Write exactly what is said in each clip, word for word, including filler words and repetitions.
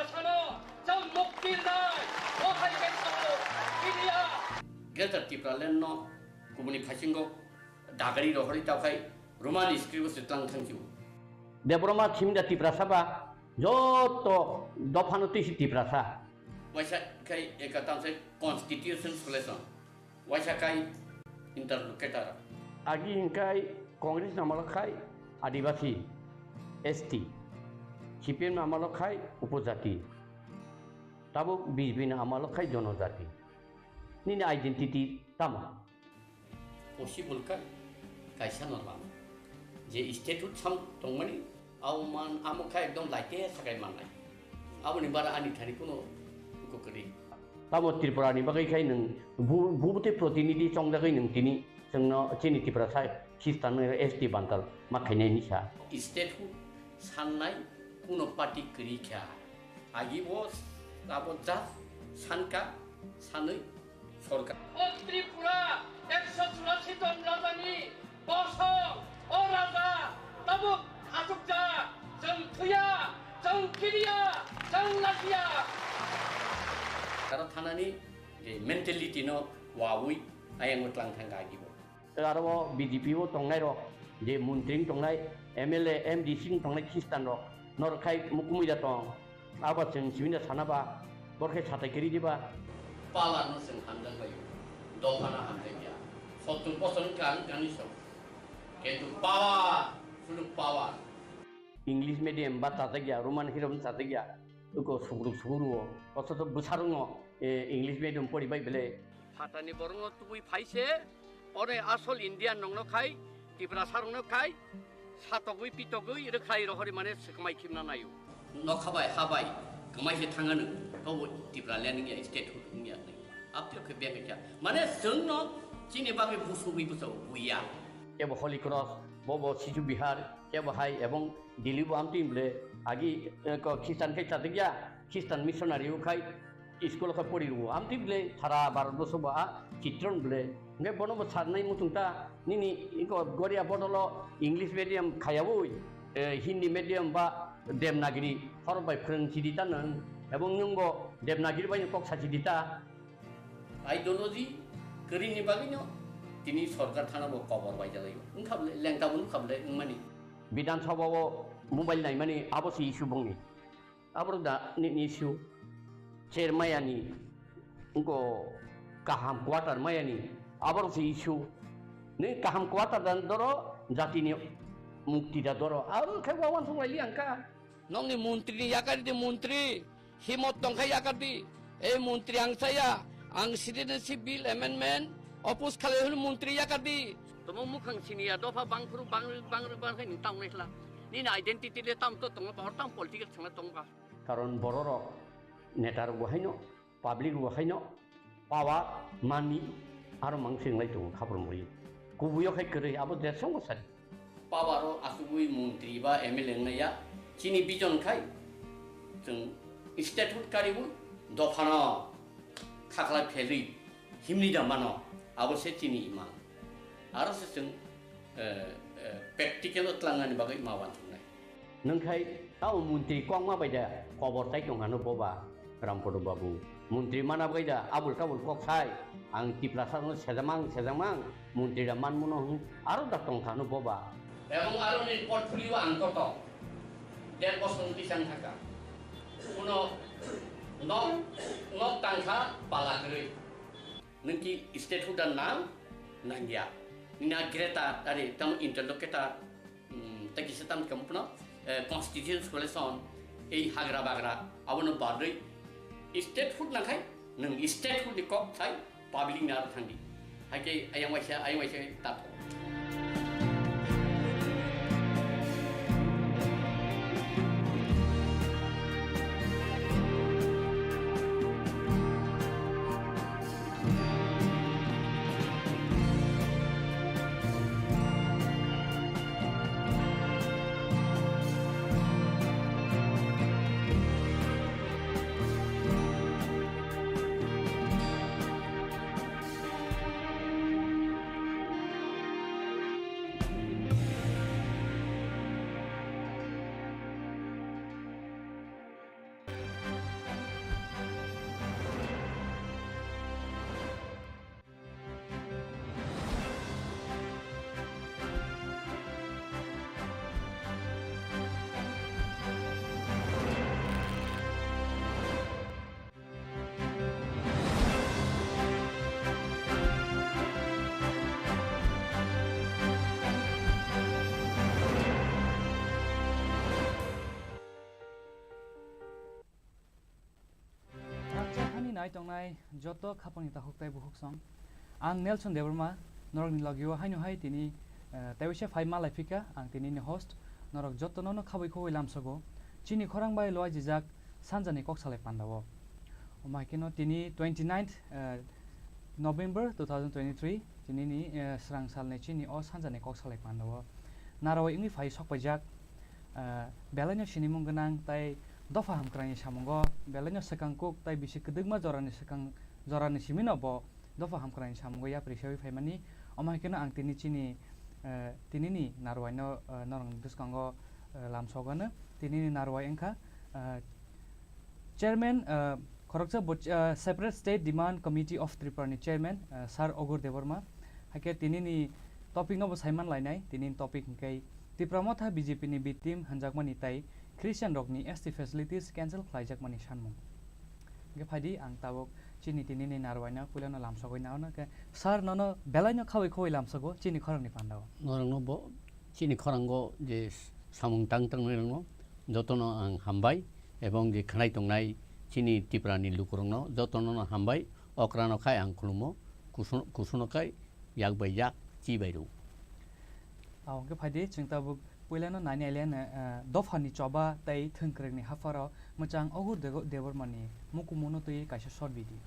Sano chwng mukti rwnai, o hai khe sano India. Greater Tipraland no kubuni phaisinggo dagari rohorwi tawkhai Roman script o se tlang thangsi o. Debbarma thimda Tiprasa ba joto dophano twi si Tiprasa. Waisa khai eka tamsai constitution solution. Waisa khai interlocutor. Agi hingkai Congress ni amalo khai Adibasi, S T. C P M ni amalo khai Upojati. Tabuk B J P ni amalo khai Jonojati. Nini identity tamo? Possible kha kaisa no lama. Je statute sam tongmani, abo man, amo kha ekdom laite sakai mannai. Aboni bara ani thani kuno iko kwrwi. Tamo Tripura ni bagwi khai nwng bu-, bubute protinidhi chongjagwi nwng tini chwngno chini Tiprasa Khristan S T bantal ma khainai ni sa. Statute sannai kuno party kwrwi kha. Agi bo abo just sanka sanwi sorkar. O Tripura ekso churasi jon rajani bosong, o raja tabuk achukjak, chwng thuya, chwng kiriya, chwng lachiya. Karo thanani je mentality no wawi ayang tlang thangka agi bo. Aro o B J P o tongnai rok, je montri wng tongnai, M L A, M D C wng tongnai Khristan rok, norok khai mukumui da tong, abo chwng simi da sana ba, bor khe satai kiri di ba. Power no chwng hamjak bai, dopha no hamjak ya. Sottur bosor wngkha ang kani sok. Kintu power, full power. English medium ba chajak ya, Roman hero chajak ya, uko sugruk suguru o, oso to bwsarung o, eh, English medium pori bai bele. Phatani borokno tubui phai se, ore asol Indian rokno khai, Tiprasa rokno khai, satogwi pitogwi rwkhlai rohori mane swkmai khimna naio. Nokha bai, ha bai, kwmai se thangano, tobo Tipraland wngya, statehood wngya, abtio khe beng kha. Mane chwngno chini bagwi busugwi bwsao buya. Kebo Holy Cross, bobo Sisu Bihar, kebo hai ebong Delhi bo amtwi bwle agi, eh, ko Christian khai chajakya, Christian missionary o khai school o khe pori rwo. Amtwi bwle sara Bharat borso bo a chitron bwle. Hwnkhe bono bo sarnai muchung ta nini iko Goria bodolo English medium khayawoi, eh, Hindi medium ba Devanagiri horok bai phrwng sidi ta nwng. Ebong nwng bo Devanagiri bai kok sa sidi ta. Ideology kwrwini bagwino tini sorkar thana bo kobor bai jalaio. Wngkha bwle lengta bo wngkha bwle wngmani. Bidhan Sabha o mobile naimani abo se issue bongni. Aborok da ni, ni issue. Chair mayani, wngko kaham quarter mayani, aborok se issue. Ni kaham quarter da doro, jatini mukti da doro. Aro khe wawan song laili angka. Nokni montri ni yakari di montri, himot tongkha yakar di. Ei montri ang chaya, ang citizenship bill amendment oppose khalai hwnwi montri yakar di. Tomo mukhang siniya dopha bangphuru bang, bang, bang khai nung tang nai khla. Nini identity le tam to tongo ba, or tam political thangna tongo ba. Karon bororok netarok bo haino, public bo haino power mani aro mang swinglai tongo khapur muri. Kubuyo khai kwrwi abo dersongo sari. Power o asugwi montri ba M L A wngnai ya, chini vision khai chwng statehood kariwi dophano khakla phelwi himni da mano, abo se chini imang. Aro se chwng, eh, eh, practical o tlangnani bagwi ma uansuknai. Nwng khai tamo montri kokma bai da kobor tai tong hano boba Rampodo babu. Montri mana bai da abul tabul kok sai ang Tiprasa no sejamang sejamang montri da manmuno hwn aro da tong hano boba. Ebong aro ni portfolio ang koto der bosor ni bisang thaka. Kuno nok, nok tangkha pala kwrwi. Nwng ki statehood da nang nangya. Nina greta tari tamo interlocutor, mm, tei kisa tam kamo phano, eh, constitution solution, ei hagra bagra, abono badwi statehood nangkhai, nwng statehood ni kok sai public ni aro thangdi. Hai khe ayang waisa, ayang waisa tato. Ani nai tongnai joto khapangni takhuk tei bukhuk song. Ang Nelson Debbarma, norokni logio haino hai tini, eh, taiwisa phai malai phika, ang tinini host, norok jotono no khabui khobui lamsogo. Chini khorang bai loi jijak sanjani kok salai pandao. Omo hai kheno tini twenty ninth, eh, November two thousand twenty-three, tinini, eh, srang salni chini o sanjani kok salai pandao. Narwai wngwi phai sok paijak, eh, belaino sinimung gwnang tei dopha hamkraini samungo belaino swkang kuk tei bisi kwdwkma jorani swkang jorani simino bo dopha hamkraini samungo yapri seui phaimani. Omo hai kheno ang tini chini, eh, tinini narwaino, eh, norokni bwskango, eh, lamsogano. Tinini narwai wngkha, eh, Chairman, uh, khoroksa bo-, uh, Separate State Demand Committee of Tripura ni Chairman, uh, Sir Ogur Debbarma. Haikhe tinini topic no bo saiman lainai, tinini topic hinkhe Tipra Motha B J P ni B team hanjakmani tai Christian rokni S T facilities cancel khlaijakmani sanmung. Hinkhe phaidi ang tabuk chini tinini narwaino puilano lamsogwi nahorno khe Sir nono belaino khawi khowai lamsogo chini khorangni pandao. Norokno bo Chini khorango je samung tang tangnai rokno jotono ang hambai, ebong je khnai tongnai chini Tripura ni lukurokno jotono no hambai, okrano khai ang khulumo, kusu-, kusuno khai yak bai yak chi bai rw. Abo hwnkhe phaidi chwng tabuk puilano nani aileno, eh, dophani choba tei thwngkwrwngni hapharo mwchang Ogur Dego-, Debbarmani mukumuno twi kaisa short video.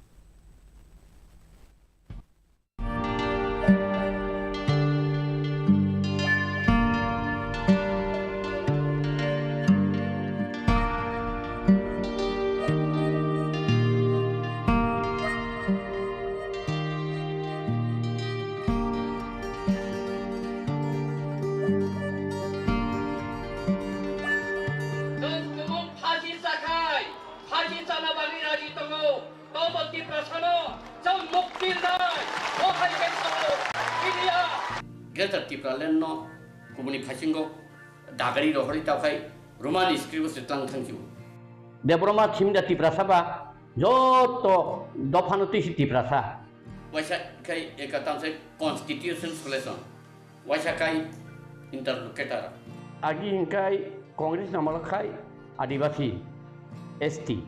Chwng kwbang phaji chakhai, phaji chana bagwi raji tongo. Tobo Tiprasano chwng mukti rwnai, bo hai khe tongo, India. Greater Tipraland no kubuni phasingo dagari rohorwi tawkhai Roman script se tlang thangsibo. Debbarma thimda Tiprasa ba joto dophano twi si Tiprasa. Waisa khai eka tamsai constitution solution. Waisa khai interlocutor. Agi hingkai Congress ni amalo khai Adibasi, S T.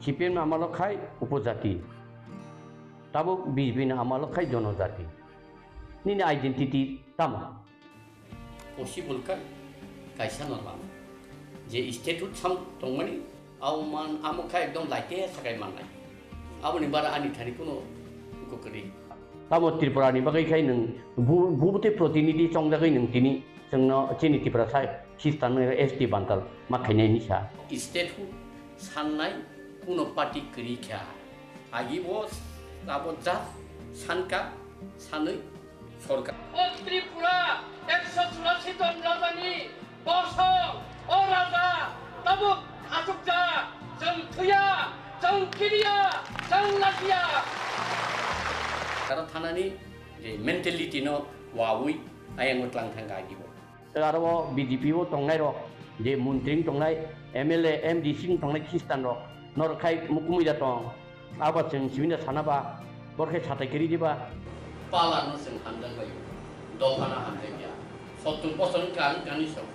C P M ni amalo khai upojati. Tabuk B J P ni amalo khai jonojati. Nini identity tamo? Possible khai kaisa no lama. Je statute sam tongmani Abo man, amo kha ekdom laite sakai mannai. Aboni bara ani thani kuno iko kwrwi. Tamo Tripura ni bagwi khai nwng bu-, bubute protinidhi chongjagwi nwng tini chwngno chini Tiprasa Christian S T bandal ma khainai ni sa. Statehood sannai kuno party kwrwi kha. Agi bo abo just sanka sanwi sorkar. O Tripura ekso churasi jon rajani bosong, o raja, tabuk achukjak, chwng thwiya, chwng kiriya, chwng lachiya. Aro thanani je mentality no wawi ayang tlang thangka agi bo. Aro o B J P o tongnai rok, je montri wng tongnai, M L A, M D C wng tongnai Christian rok, norok khai mukumui da tong. Abo chwng sibini sana ba, bor khe satai kiri diba. Pala no chwng hamjak bai, dopha no hamjak ya. Sottur bosor wngkha ang kani song.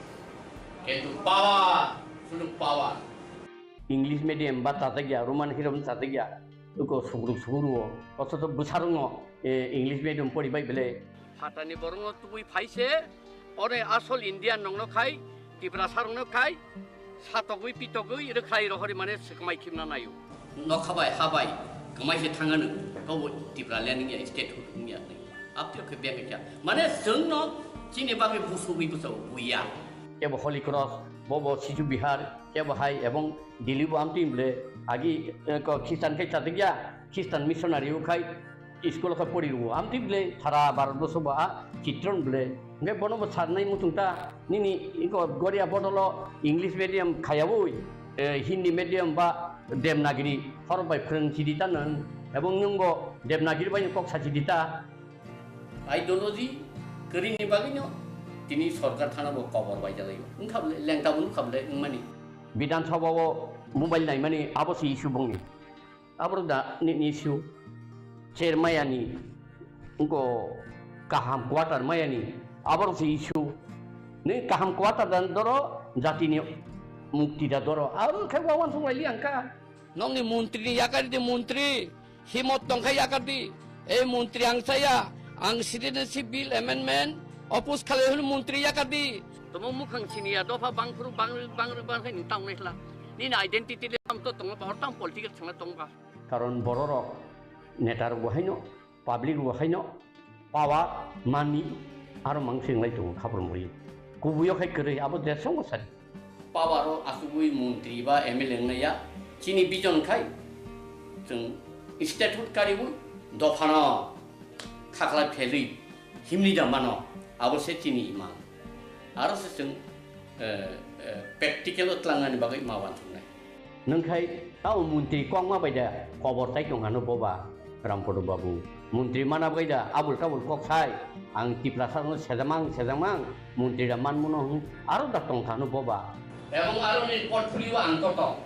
Kintu power, sunu power. English medium ba chajak ya, Roman hirom chajak ya. Uko sugruk suguru o, oso to bwsarung no, eh, English medium pori bai bele. Phatani borokno tubui phai se, ore asol Indian nokno khai, Tiprasa rokno khai, satogwi pitogwi rwkhlai rohori mane swkmai khimna naio. Nokha bai, ha bai, kwmai se thangano, kobo Tipraland wngya, statehood wngya, abtwi khe beng kha. Mane chwngno chini bagwi busugwi bwsao buya. Kebo Holy Cross, bobo Sisu Bihar, kebo hai ebong Delhi bo amtwi bole agi, eh, ko Christian khe chajakya, Christian missionary o khai school khe pori rwo. Amtwi bole sara Bharat boso ba a chitron bole. Hingke bono bo sarnai muchung ta nini iko Goria bodolo English medium khayawi, eh, Hindi medium ba Devanagiri horok bai phrwng chidi ta nang. Ebong nwng bo Devanagiri bai kok sa chidi ta. Ideology kwrwini bagwino tini sorkar thana bo kobor bai jalaio. Wngkha bole, lengta bo wngkha bole, wngmani. Bidhan Sabha o mobile naimani abo se issue bongni. Aboro da ni, ni issue. Chair mayani, wngko kaham quarter mayani, aboro se issue. Ni kaham quarter dan doro, jatini mukti da doro. Aro khe wawan song lai liang ka. Nokni montri ni yakar di montri, himot tongkha yakar di. Ei montri ang chaya, ang citizenship bill amendment oppose khalai hwnwi montri yakar di. Tamo mukhang siniya dopha bangphuru bangri bangri bangri ni tang naikla. Nini identity le tamo to tongo ba, or tamo political thangna tongba. Karon bororok netarok bo haino, public bo haino, power, money, aro mang swinglai tongo khaphur muri. Kubuio khai kwrwi abo desongo sari. Power o asugwi montri ba M L A wngnaiya, chini bijon khai chwng statehood kariwi dophano khakla phelwi himni da mano, abo se chini imang. Aro se chwng, eh, eh, practical o tlangnani bagwi ma uansuknai. Nwng khai tamo montri kokma bai da kobor tai tong hano boba Ramprodo babu. Montri mana bai da abul tabul kok sai. Ang Tiprasa no sejamang sejamang montri da manmuno hwn aro da tong hano boba. Ebong aro ni portfolio ang koto.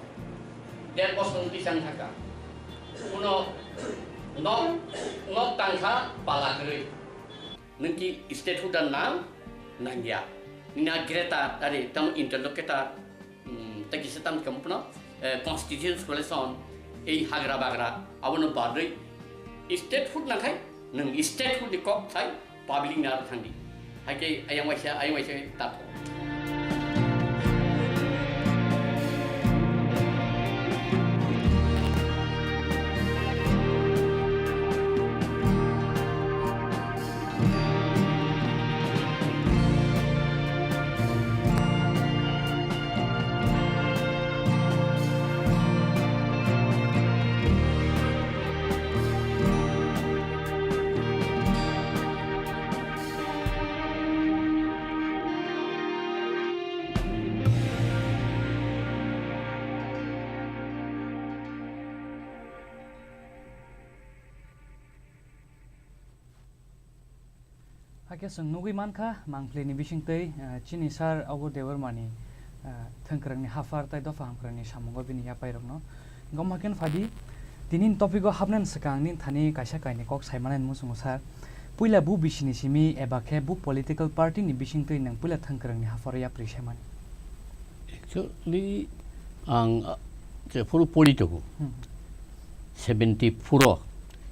Der bosor ni tisang thaka. Uno nok, nok tangkha pala kwrwi. Nwng ki statehood da nang, nangya. Nina greater, ari tamo interlocutor, mm, tei kisa tam kamo phano, eh, constitution solution, ei hagra bagra, abono barwi statehood nangkhai, nwng statehood ni kok sai public ni aro thangdi. Hai khe ayang waisa, ayang waisa ta thok. Hakhe chwng nugwi mankha, mangphlini bisingtwi, eh, chini sir Agur Debbarmani, eh, thwngkwrwngni haphar tei dopha hamkwrwngni samungo bini yapairokno. Gom hakhe phadi, tinini topic-o hapnani swkang nini thani kaisa kainwi kok saimanani muchungo sir. Puila bu bisini simi eba khe bu political party-ni bisingtwi nwng puila thwngkwrwngni hapharo yapri saimani? Actually, ang, ah, jephuru pori tongo, Hmm. seventy-four-o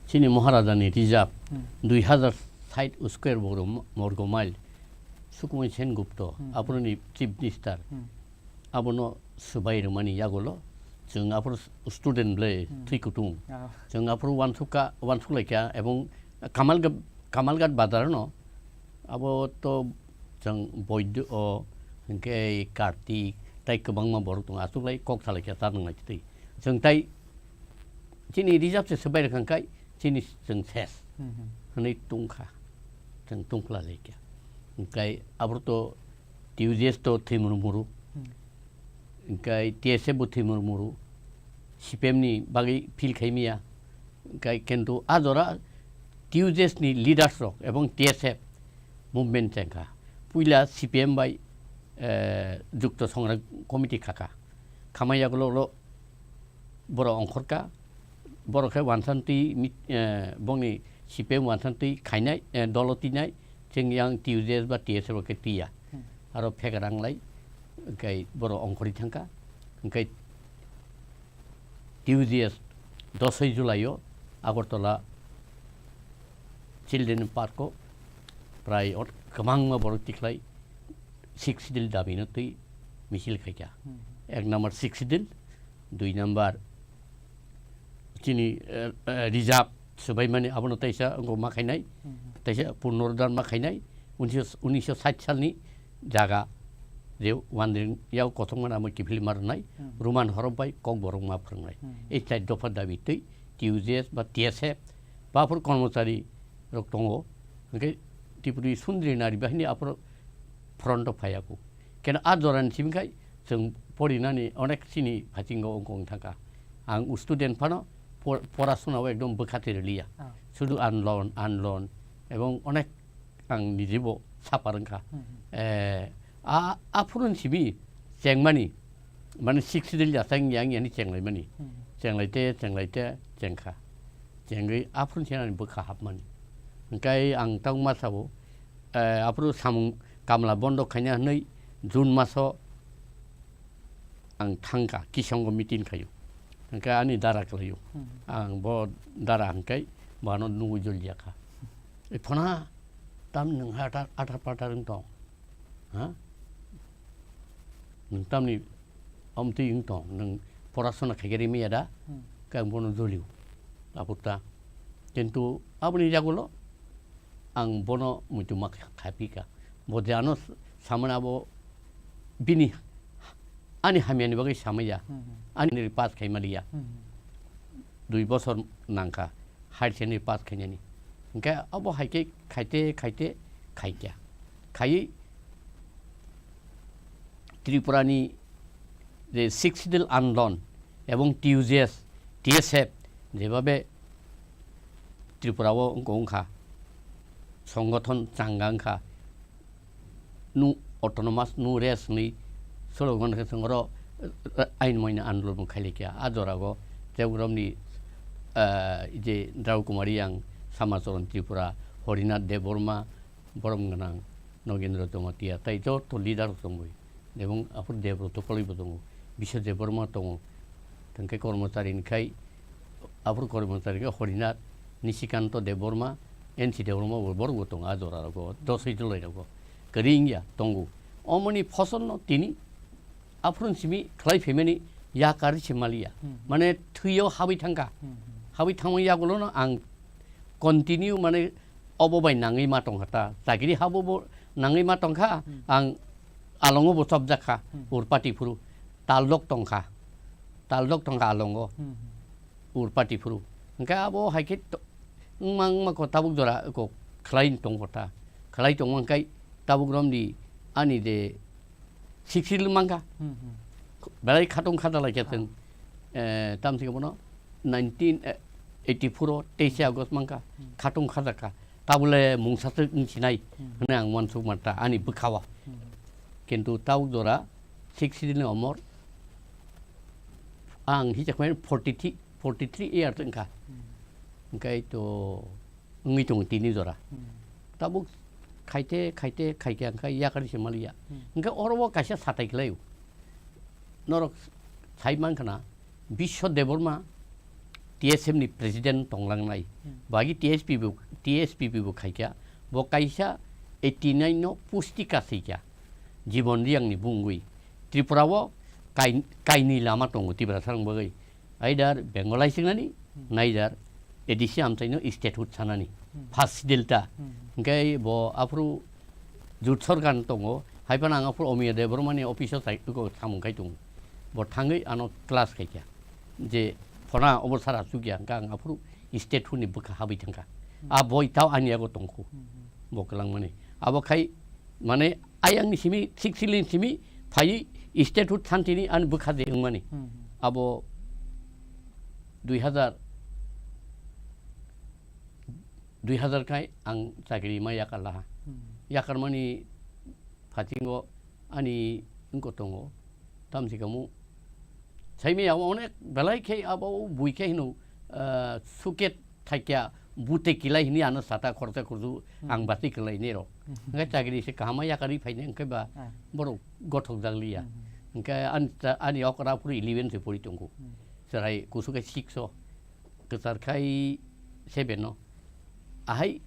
chini Maharajani reserve Hmm. dui hazar sait square borgo, morgo mile Sukumoy Sen Gupta, Hmm. aphuruni chief minister, Hmm. abono swbai rwmani yagulo chwng aphuru student ble Hmm. thwi kutung. Ah. Chwng aphuru uansukha, uansuk laikha ebong Kamalghat, Kamalghat bazar no abo to chwng Boido o, hwnkhe Kartik, tei kwbangma borok tongo, aswk lai kok salai khe cha nang lai twi. Chwng tai chini reserve se swbai rwkha hwnkhe chini chwng ses Hmm, hmm. hwnwi tungkha, chwng tungphla lai khe. Hwnkhe aboro to T U J S to thwimuru muru, Hmm. hwnkhe T S F bo thwimuru muru, C P M ni bagwi feel khai maya, hwnkhe kintu a jora T U J S ni leaders rok ebong T S F movement chengkha. Puila C P M bai, eh, Jukto Songram Committee khakha. Khamai yagulo ulo borok ongkhorkha, borok khe uansantwi mit-, eh, bongni C P M uansantwi khainai, eh, dolo twinai, chwng yang T U J S ba T S F rok khe twiya. Hmm. Aro phek rang lai, hwnkhe borok ongkhorwi thangkha. Hwnkhe T U J S dosoi July o Agartala Children Park o prai ot-, kwbangma borok tikhlai Sixth Schedule dabi no twi misil khaikha. Hmm. Ek number Sixth Schedule, dui number chini, eh, eh, reserve swbaimani abono teisa wngkha ma khainai, Hmm. teisa punoruddhar ma khainai, unisho, unisho sait salni jaga je wandring yao kothokmani amo kiphilma rwnai, Hmm. Roman horop bai kokborok ma phwrwngnai. Hmm. Ei chai dopha dabi twi T U J S ba T S F ba aphuru kormochari rok tongo, hwnkhe Tripuri sundri nari bahini aphuru front o phaiyaku. Keno a jorani simi khai chwng porinani onek chini phatingo wngkha wng thangkha. Ang student phano por-, porasona o ekdom bwkha twi rwliya. Ah. Sudu unlearn, unlearn, ebong onek ang nijebo suffer wngkha. Hmm, hmm. Eh, a, a phurun simi chengmani, mane Sixth Schedule jasa wngya wngya ni chenglaimani. Hmm. Chenglaite, chenglaite, chengkha. Chengwi a phurun senani bwkha hapmani. Hwnkhe ang tang ma sabo, eh, aphuru samung kamla bondo khaina hwnwi June maso ang thangkha, Kisongo meeting khaio. Hwnkhe ani dara kwlaio. Hmm. Ang bo dara hwnkhe bono nugwi jolijak kha. "Ei phona, tam nwng ha athar, athar pathar wng tong? Ha? Nwng tamni omtwi wng tong? Nwng porasona khaikhe rimaya da?" Hmm. Khe ang bono jolio. Aphuru ta. Kintu aboni yagulo ang bono muitu ma kha-, khaipikha. Bo je ano s-, samani abo bini ani hamyani bagwi samaya. Hmm, hmm. Ani pass khaimaliya. Hmm, hmm. Dui bosor nangkha higher secondary pass khainani. Hwnkhe abo hai khe khaite, khaite, khaikha. Khaiwi Tripurani je Sixth Schedule Andolon ebong T U J S, T S F, jebabe Tripura o wngkha, wngkha, songothon changa wngkha, nu autonomous, nu rest hwnwi slogan khe chwng oro, eh, ain moina andolon bo khailikya. A jora o tei borokni, eh, je Drau Kumari Yang, Samacharan Tripura, Harinath Debbarma, borom gwnang Nogendra Jamatia, tei joto leader rok tongwi. Ebong aphuru Debroto Koloi bo tongo, Biswa Debbarma tongo, tei hwnkhe kormochari ni khai, aphuru kormochari khe Harinath, Nishikanto Debbarma, N C Debbarma bo borok bo tongo a jora rogo, dosoi jolai rogo. Kwrwi wngya tongo. Omoni phosol no tini aphuru simi khlai phaimani yakar se maliya. Hmm. Mane thwio habwi thangkha. Hmm, hmm. Habwi thangma yagulo no ang continue mane obo bai nangwi ma tongkha ta. Chakiri habo bo nangwi ma tongkha, hmm, ang alongo bo chopjak kha, hmm, Urpati phuru. Taldok tongkha. Taldok tongkha alongo. Hmm, hmm. Urpati phuru. Hwnkhe abo hai khe to-, wngma wngma ko tabuk jora ko khlai tongkha ta. Khlai tongma hwnkhe tabuk romdi ani de Sixth Schedule mangkha. Hmm, hmm. Belai khatung khata lai khe chwng, eh, tamsi khe bono nineteen eighty-four o teise August mangkha. Hmm. Khatung khata kha. Tabule mungsa se wng sinai, hmm, hwnwi ang uansuk manta ani bwkha o. Hmm. Kintu tabuk jora Sixth Schedule ni omor ang hisa khe forty-three, forty-three years wngkha. Hmm. Hwnkhe to wngwi tongo tini jora. Hmm. Tabuk khaite, khaite, khaikhe ang khe yakari se maliya. Hmm. Hwnkhe oro o kaisa satai khlaio. Norok sai mankha na, Biswa Debbarma T S F ni president tonglangnai. Hmm. Bagi T S P bo, T S P P bo khaikha. Bo kaisa eighty-nine no pustika swicha. Jibon Riyang ni bungwi. Tripura o kai-, kainwi lama tongo Tiprasa rok bagwi. Either Bengali singnani, hmm, neither A D C amchaino statehood sanani. Hmm. First delta. Hmm. Hwnkhe bo aphuru jut sorkar tongo, hai phano ang aphuru Omiya Debbarmani office o sai, eko samung khai tongo. Bo thangwi ano clash khaikha. Je phona obo sara chukya, hwnkhe ang aphuru statehood ni bwkha habwi thangkha. Hmm. A boi tao ani yago tongkhu. Hmm, hmm. Bo kwlangmani. Abo khai, mane, ayang ni simi, Sixth Schedule ni simi, phaiwi statehood santini ani bwkha de wngmani. Hmm, hmm. Abo dui hazar, dui hazar khai ang chakri ma yakar laha. Hmm. Yakarmani phatingo ani wngko tongo. Tamsi kamu. Saimi abo onek belai khe abo bui khe hino, ah, suket thaikya bute kilai hini ano sata khorsa khorsu hmm ang bati kilai nero. Hmm. Hwnkhe chakri se kahama yakarwi phainai hwnkhe ba ah borok gothok jak liya. Hmm. Hwnkhe ani ta-, ani okra phuru eleven se pori tongo. Hmm. Chwrai kusu khe six o. Kwchar khai seven no. Ahai,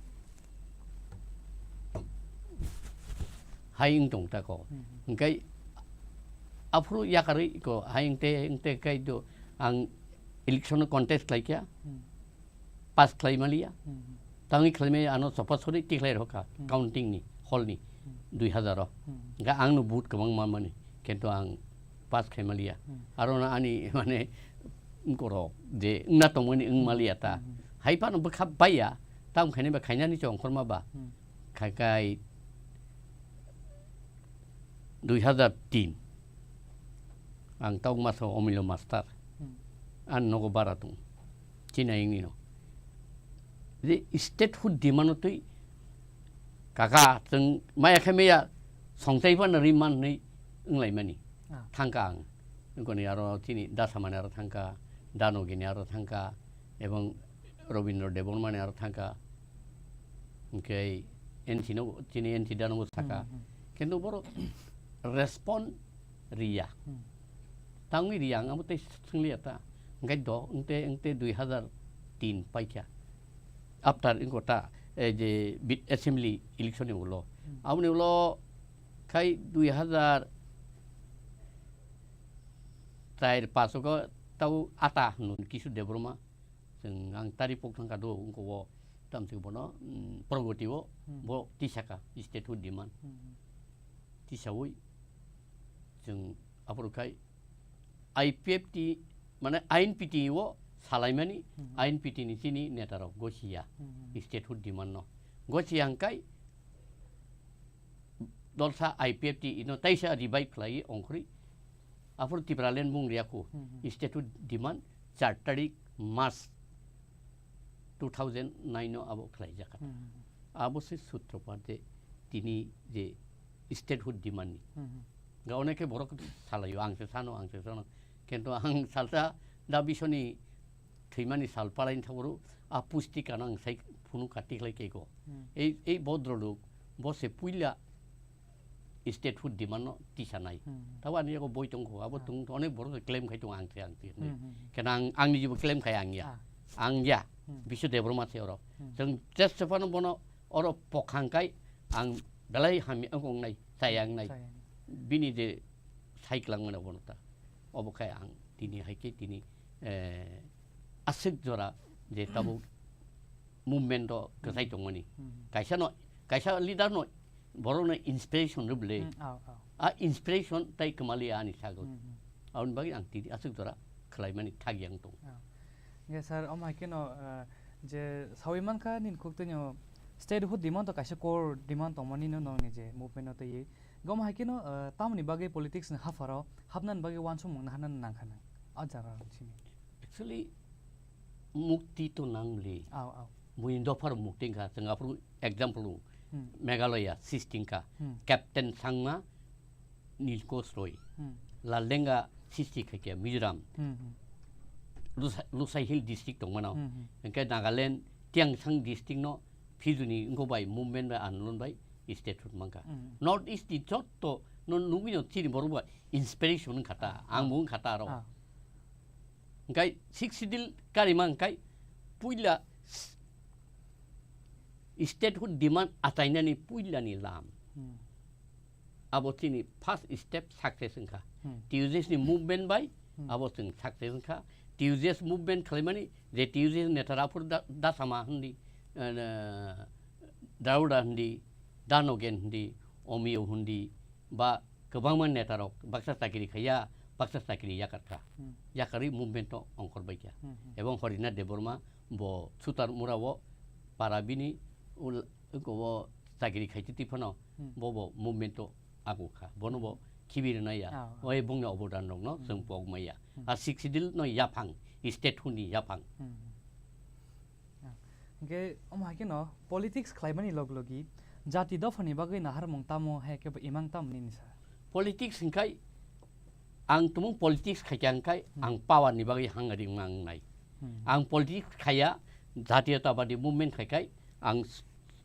hai wng tong ta ko. Hmm. Hwnkhe aphuru yakarwi ko, hai wngte, wngte khai do, ang election no contest khlai kha, hmm, pass khlai maliya. Hmm. Tangwi khlai maya ano chopasuri tikhlai rokha, hmm, counting ni, hall ni, hmm, dui hazar o. Hmm. Hwnkhe ang no vote kwbang ma mani, kintu ang pass khai maliya. Hmm. Aro na ani, mane, wngkorok je wngna tongmani wng maliya ta. Hmm. Hai phano bwkha baiya, tamo khainai ba khainani chongkhorma ba. Hmm. Khai khai dui hazar tin. Ang tabuk masa Omilo master. Hmm. Ang nogo bara tong. Chini ayang nino. Je statehood demand twi kaka chwng maya khe maya songchai phano ri man hwnwi wnglaimani. Ah. Thangka ang. Nokoni aro chini Dasamani aro thangka, Danogini aro thangka, ebong Robindra Debbarmani aro thangka. Hwnkhe N C no, chini N C Dano saka. Hmm, hmm. Kintu borok respond riya. Hmm. Tangwi riya, ang abo tei swngliya ta. Hingke do, hingte, hingte dui hazar tin paikha. After ingko ta, eh, je bit assembly election ni ulo. Hmm. Aboni ulo khai dui hazar char pasogo tau ata hwnwi kisu Debbarma. Chwng ang tari pok thangkha do, wngkha o tamsik bono, mm, Pragoti o, Hmm. bo tisaka, statehood demand. Hmm. Tisawi chwng aphuru khai I P F T, mane I N P T o salaimani, Hmm. I N P T ni chini netarok gosiya, Hmm. statehood demand no. Gosiya hwnkhe dolsa I P F T ino taisa revive khlai ongkhorwi. Aphuru Tipraland bung riyaku, Hmm, hmm. statehood demand char tarik March two thousand nine o abo khlaijak kha. Hmm, hmm, hmm. Abo se sutropat je tini je statehood demand ni. Hmm, hmm. Ga oneke borok salaio, ang se sano, ang se sano. Kintu ang salsa da bisoni thwimani sal palaini thangphuru a pustika no ang sai phunukha tikhlai khe ko. Hmm. Ei, ei bodroluk, bo se puila statehood demand no tisanai. Hmm. Tabo ani yago boi tongkho, abo Ah. tong onek borok claim khai tongo ang se, ang se. Hmm, hmm, hmm. Kena ang, ang ni jibo claim khai ang ya. Ah. Ang ya. Hmm. Biswa Debbarma se oro. Hmm. Chwng just phano bono oro pokhang khai ang belai hamya wng nai, chaya wng nai. Chaya wng nai. Bini je sai kwlangmano bono ta. Obo khai ang tini hai khe tini, eh, aswk jora je tabuk movement o kwchai Hmm. tongmani. Hmm. Kaisa no, kaisa leader no borok no inspiration rw bwle. Hmm, oh, oh. A inspiration tai kwmali ani sagwi. Hmm, hmm. Aboni bagwi ang tini aswk jora khwlaimani thagi ang tongo. Oh. Hingke sir, omo hai kheno, eh, je sawi mankha nini khuk twnio statehood demand to kaisa core demand tongmani no nongni je movement no twiwi. Omo hai kheno, eh, tamoni bagwi politics ni hapharo hapnani bagwi uansukmung naharnani nangkha nang. A jaga simi. Actually, mukti to nangli. Aw, aw. Buini dophar mukti wngkha, chwng aphuru example o Hmm. Meghalaya sixteen kha. Hmm. Captain Sangma, Nilkos Roy. Hmm. Laldenga sixty khaikhe Mizoram. Hmm, hmm. Lusa-, Lusai Hill district tongmano. Hmm, hmm. Hingke Nagaland Tiangsang district no Fijuni wngkho bai movement bai andolon bai statehood mankha. Hmm. North East ni jotto no nugwi no chini borok bai inspiration wngkha ta, Ah, ang ah. bo wngkha ta aro. Ah. Hingkai Sixth Schedule karima hingkai puila s-, statehood demand achainani puilani lam. Hmm. Abo chini first step success wngkha. Hmm. T U J S ni movement bai Hmm. abo chwng success wngkha. T U J S movement khwlaimani je T U J S netarok aphuru da-, Dasama hindi, eh, Dauda hindi, Danogen hindi, Omio hindi, ba kwbangma netarok baksa chakiri khaiya, baksa chakiri yakarkha. Hmm. Yakarwi movement no ongkhorbaikha. Hmm, hmm. Ebong Horinath Debbarma bo Sutar Mura o para bini ul-, eko o chakiri khaitwi twi phano Hmm. bo bo movement o agukha. Bono bo Hmm. khibi rwnaiya. Ah, ah. O ebongni obodan rokno Hmm. chwng pokmaya. Hmm. A Sixth Schedule no yaphang, statehood ni yaphang. Hmm. Ah. Hingke omo hai kheno politics khlaimani log logi jati dophani bagwi naharmung tamo hai khe bo imang tamo nini sa? Politics hingkai ang tumung politics khaikha hingkai Hmm. ang power ni bagwi hang ringmang nai. Hmm. Ang politics khaya, jatiyotabadi movement khaikai ang s-,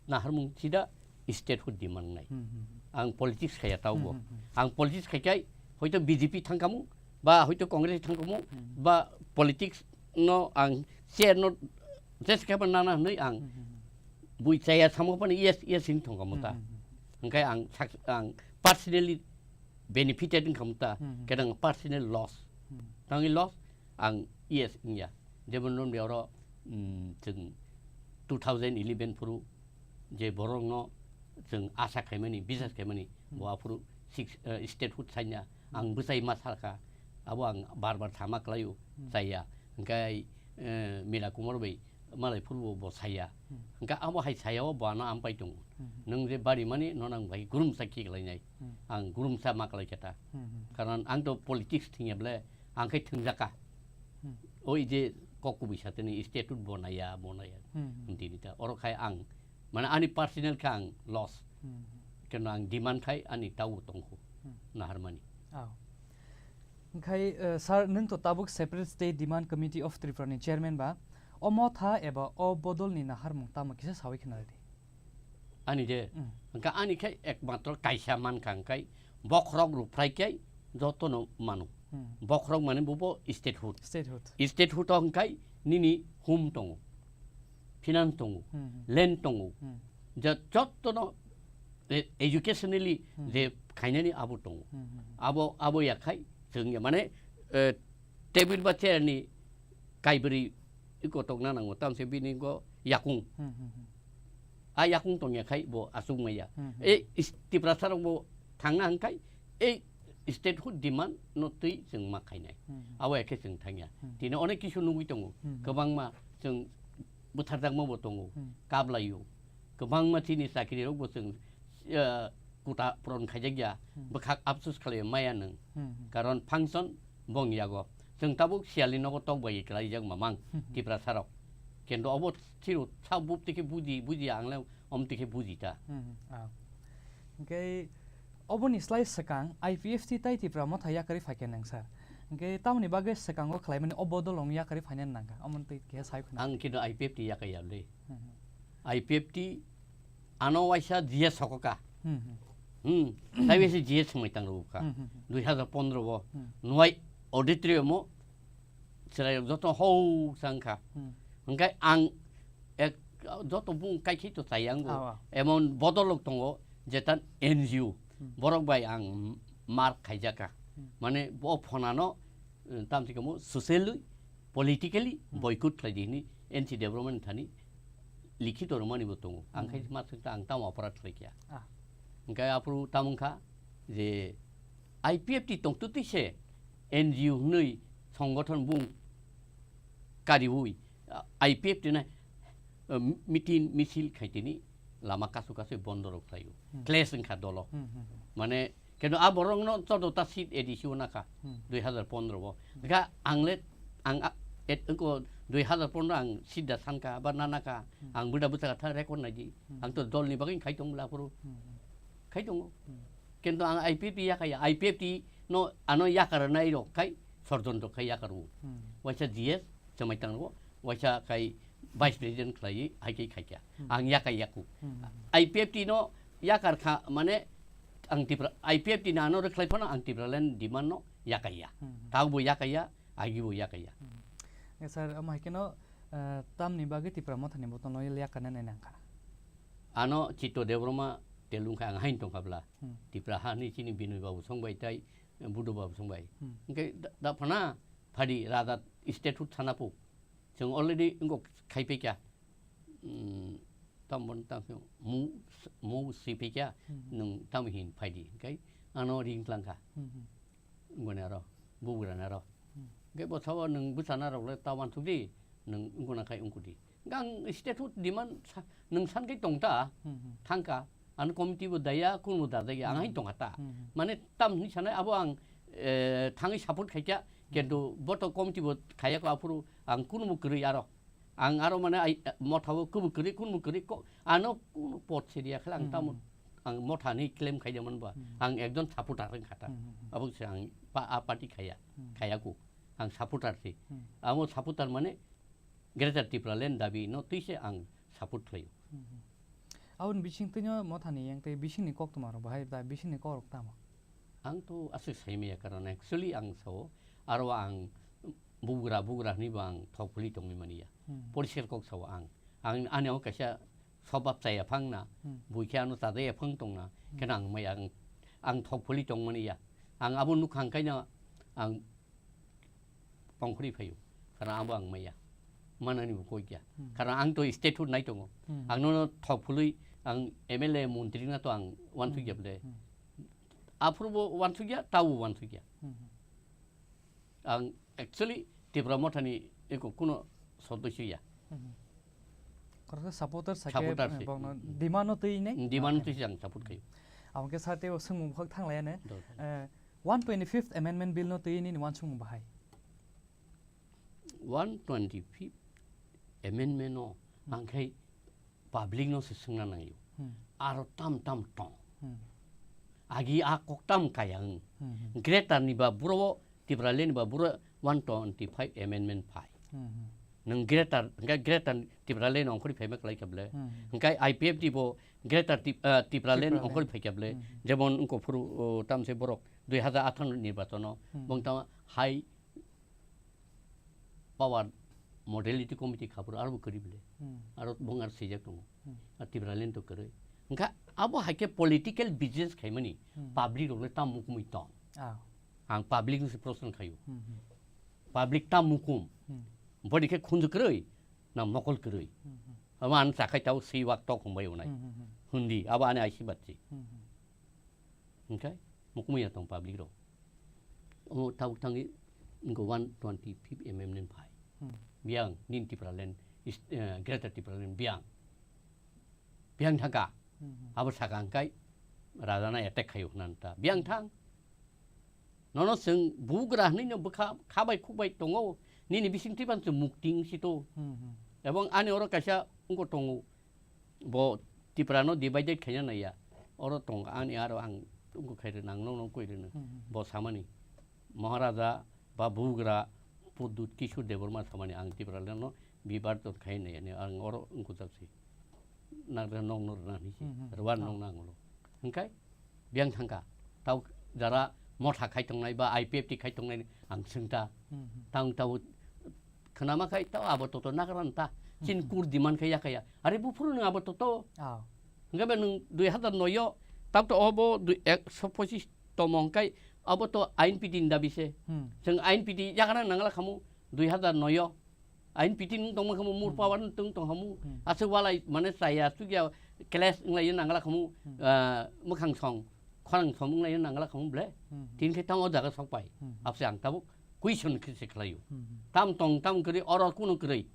naharmung sida statehood demand nai. Hmm, hmm, hmm. Ang politics khaya taubo. Hmm, hmm, hmm. Ang politics khaikai hoito B J P thangkamu, ba hoito Congress thangkamu, Hmm. ba politics no ang chair no jes khe ba nana hwnwi ang Hmm, hmm, hmm. bui chaya samo phano yes, yes hin thongkamu ta. Hmm, hmm, hmm. Hingkai ang sak-, ang personally benefited wngkamu ta, Hmm, hmm. Khe ang personal loss. Hmm. Tangwi loss, ang yes wngya. Jemon nokni oro, mm, chwng two thousand eleven phuru je borokno chwng asa khaimani, bisas khaimani, Hmm. bo aphuru six, eh, statehood saina, Hmm. ang bwsai ma salkha, abo ang bar bar sama kwlaio, Hmm. chaya. Hingkai, eh, Mira Kumar bai malai phuru bo saya. Hmm. Hingka abo hai saya o bo ano ampai tongo. Hmm. Nwng je bari mani no nang bai gurumsa khiklainai. Hmm. Ang gurumsa ma kwlai khe ta. Hmm, hmm. Karon ang to politics thwngya ble ang khai thwngjaka. Hmm. Oi je kok kubui sateni statehood bonaya, bonaya. Hmm, hmm. Hwndini ta. Oro khai ang, mane ani personal khe ang loss. Hmm, hmm. Keno ang demand khai ani tau tongkhu. Hmm. Naharmani. Oh. Khai, eh, sir, nwng to tabuk Separate State Demand Committee of Tripura ni chairman ba, o motha eba o bodol ni naharmung tamo kisa sawi khna rwdi. Ani je, Hmm. hwnkha ani khai ekmatro kaisa mankha hwnkhe bokhorok rwphrai khe jotono mano. Hmm. Bokhorok mane bo, bo statehood. Statehood. Statehood o hwnkhai nini home tongo, finance tongo, Hmm, hmm. land tongo. Hmm. Je jottono, eh, educationally Hmm. je khainani abo tongo. Hmm, hmm, hmm. Abo, abo yakhai chwng ya mane, eh, table ba chair ni kaibri iko tokna nango, tamse bini go yakung. Hmm, hmm, hmm. A yakung tongya khai bo aswk maya. Hmm, hmm. E is-, Tiprasa rok bo thangna hwnkhai, e statehood demand no twi chwng ma khainai. Hmm, hmm. Abo ekhe chwng thangya. Hmm. Tini onek kisu nugwi tongo. Hmm, hmm. Kwbangma chwng bwtharjakma bo tongo. Hmm. Kablaio. Kwbangma chini chakri rok bo chwng, eh, kuta puron khaijakya. Hmm. Bwkhak apsus khlai maya nwng. Hmm, hmm. Karon function bong yago. Chwng tabuk siyalni nogo tok bai klaijak mamang Hmm, hmm. Tiprasa rok. Kendo obo thiru sa bup tikhe buji, buji ang le om tikhe buji ta. Hmm, hmm. Ah. Hwnkhe oboni slai swkang I P F T tai Tipra Motha yakarwi phaikhe nang sir. Hwnkhe tamoni bagwi swkango khlaimani o bodol wng yakarwi phainani nangkha. Omo twi khe sai khwna. Ang kino I P F T yakaya le. Hmm, hmm. I P F T ano waisa G S sokoka. Hmm, hmm. Hmm. Tai waisa G S swmai tang rwkha. Hmm, hmm, hmm. Dui hazar pondro o. Hmm. Nwai auditorium o chwrai joto hou chang kha. Hmm. Hwnkhe ang ek, joto bung kaikhi to chai ang go. Awa. Emon bodolok tongo, jetan N G O. Hmm. Borok bai ang mark khaijaka. Hmm. Mane bo phonano, eh, tamsi kamo socially, politically Hmm. boycott khlai di hini N C development thani likhito rwmani bo tongo. Ang Hmm. khai ma swkta ang tamo aparat khlai kya. Ah. Hwnkhe aphuru tamung kha je I P F T tongtwtwi se N G O hwnwi songothon bung kariui, ah, I P F T nai, ah, meeting misil khaitini lama kasu kasu bondo rok khlaio. Hmm. Clash wngkha dolo. Hmm, hmm, hmm. Mane, keno a borok no choddo ta seat A D C o nakha, Hmm. dui hazar pondro o. Hmm. Kha ang le, ang a, et, ko dui hazar pondro ang seat da sankha, ba na nakha, Hmm. ang bwda bwsa kha tha record nai di. Hmm. Ang to dol ni bagwi khai tong bla phuru. Hmm, hmm. Khai tongo. Hmm. Kento ang I P F T yakaya, I P F T no ano yakar nai rok khai, sorjontro khai yakar o. Hmm. Waisa G S, chamai tang rok, waisa khai Vice President khlai, hai khai khai kya. Hmm. Ang yakai yaku. Hmm. I P F T no yakar kha, mane ang Tipra, I P F T no ano rwkhlai phano ang Tipraland demand no yakaya. Hmm. Tau bo yakaya, agi bo yakaya. Hmm. Ya, sir, ama hai keno, eh, tamni bagwi Tipra Mothani botono yakarna nai nangkha. Ano Chitto Debbarma telung kha ang hain tongkha bla. Hmm. Tipra hani chini Binoy Babu songbai tai, Budo Babu songbai. Hmm. Hwnkhe da, da phana phadi raja statehood sana pu. Chwng already wngkok khai pekya. Hmm, tam bon tam mu, mu si pekya, Hmm. nwng tam hin phaidi. Hwnkhe ano ring tlang kha. Hmm, hmm. Wngkoni aro, bugrani aro. Hmm. Hwnkhe bo sabo nwng bwsana rok le ta uansuk di, nwng wngkona khai wngkudi. Hwnkhe ang statehood demand sa-, nwng san khai tong ta, Hmm, hmm. thang kha. Ano committee bo daya, kunu bo da daya, ang hai Hmm. tong kha ta. Hmm, hmm. Mane tam hwnwi sanai abo ang, eh, thangwi support khai kha, Hmm. kintu bo to committee bo khaya kho aphuru ang kunu bo kwrwi aro. Ang aro mane ai, motha o kubu kwrwi, kunu bo kwrwi ko, ano kunu pot siriya khala ang Hmm, tamo hmm. ang motha ni claim khai jaman ba. Hmm. Ang ekjon supporter wng kha ta. Hmm, hmm, hmm. Abo se ang pa, a party khaya, Hmm. khaya ku. Ang supporter si. Hmm. Amo supporter mane Greater Tipraland dabi no twi se ang support khlaio. Hmm, hmm. Aboni bising twino mothani yang tei bisingni koktwma rok bahai da bisingni kok rok tamo? Ang to aswk sai maya, karon actually ang sao aro ang bugra bugra hwnwi bo ang thok phuli tongwi mani ya. Hmm. Poriskar kok sao ang. Ang ani o kaisa sobab chaya phang na, Hmm. bui khe ano chajaya phang tong na, Hmm. khe ang maya ang, ang thok phuli tong mani ya. Ang abo nukha ang kaino ang tongkhorwi phaio. Karon abo ang maya. Manani bo koi kya. Hmm. Karon ang to statehood nai tongo. Hmm. Ang nono thok phului ang M L A montri na to ang uansuk ya Hmm. bwle. Hmm. Aphuru bo uansuk ya, tau uansuk ya. Hmm. Ang actually Tipra Mothani eko kuno sodosyo ya. Hmm. Koroksa supporter sakhe, Supporter eh, se. bokno Hmm. demand no twi ne? Demand no Okay. twi se ang support khayo. Aboni khe sir tei bo swngmung bwkhak thang laiya ne. Do. Eh, one twenty-fifth Amendment Bill no twi nini uansukmung bahai? One twenty-fifth Amendment no Hmm. ang khai public no se swngna nangyo. Hmm. Aro tam tam tong. Hmm. Agi a kok tam kaya wng. Hmm, hmm. Greater ni ba buro, Tipraland ni ba buro one twenty-five Amendment phai. Hmm, hmm. Nwng greater, hwnkhe greater Tipraland ongkhorwi phaima kwlai kha bwle. Hmm, hmm. Hwnkhe I P F T bo Greater Tip-, ah, Tipraland Tipraland. Hokor phaikya bwle, Hmm. jemon wngkha phuru, o, tamse borok dui hazar atharo ni nirbachon o, Hmm. bong tamo hai power modality committee khaphuru aro bo kwrwi bwle. Hmm. Aro bong aro swijak tongo. Hmm. A Tipraland to kwrwi. Wngkha abo hai khe political business khaimani Hmm. public rok le tam mukumui tong. Ah. Ang public ni se proshno khaio. Hmm, hmm. Public tam mukum. Hmm. Boni khe khunju kwrwi na mokol kwrwi. Hmm, hmm. Abo ang chakhai tao swi wak tok hongbai unai. Hmm, hmm, hmm. Hundi, abo ani aisi batsi. Hmm, hmm. Hingkai mukumui ya tong public rok. Omo tabuk tangwi wngkha one twenty fifth amendment phai. Hmm. Biyang nini Tipraland is, eh, Greater Tipraland biyang. Biyang thangka. Hmm, hmm. Abo saka hingkai rajana attack khaio hwnani ta. Biyang thang. Nono chwng bugra hwnwi no bwkha khabai khukbai tongo. Nini bising twipan chwng mukting sito. Hmm, hmm. Ebong ani oro kaisa wngkha tongo. Bo Tiprano divided khaina naiya. Oro tong ani aro ang tungku khairwi nang nong nong koirwi nang. Hmm, hmm. Bo samani Maharaja ba bugra Pradyut Kishore Debbarma samani ang Tiprano bibar ton khaina naiya ni ang oro wngkujak si. Nang rw nong no rwna hinwi si. Hmm, hmm. Rwan nong nang ulo. Hingkai biyang thangka. Tau jara motha khai tongnai ba I P F T khai tongnai ang swngta. Hmm, hmm. Tang tau khnama khai tau abo toto nagaran ta. Chin Hmm. kur diman khai yakaya. Are buphuru nang abo toto. Ah. Hingke be nang dui hazar noi o, tau to obo dui, ek so pochis tomong kai abo to ain piti ni dabi se. Hmm. Chwng ain piti yakana nangla khamu dui hazar noi o. Ain piti nung tongma khamu mur Hmm. power nung tong tong khamu. Hmm. Aswk walai mane chaya chukya clash wnglaio nangla khamu, Hmm. ah, mwkhang song, khorang song wnglaio nangla khamu ble. Hmm. Tin khe tamo jaga sok pai. Hmm. Abse ang tabuk question khe se khlaio. Hmm. Tam tong tam kwrwi oro kuno kwrwi.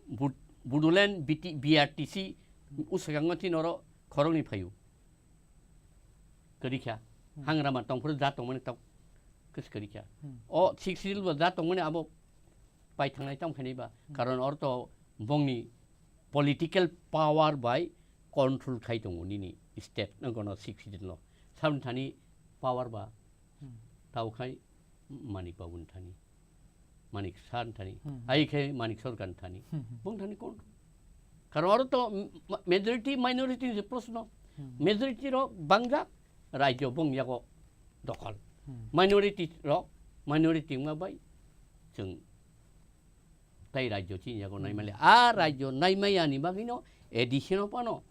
Bud-, Bodoland B T, B R T C uswkango tin oro khoroknwi phaio. Kwrwi kha. Hmm. Hangrama tongphuru ja tongmani tok kwrwi kha. Hmm. O Sixth Schedule bo ja tongmani abo pai thangnai tamo khainai ba. Hmm. Karon oro to bongni political power bai control khai tongo nini state no gono Sixth Schedule no. Saboni thani power ba Hmm. tao khai Manik Babu ni thani. Manik Saha ni thani. Hmm. Ai khe Manik Sarkar ni thani. Hmm, hmm. Bong thani kon. Karon oro to ma-, majority minority ni proshno. Hmm. Majority rok bangjak rajyo bong yago dokhol. Hmm. Minority rok, minority wngma bai chwng tai rajyo chini yago Hmm. naimali. A rajyo naimaya ni bagwi no A D C no pano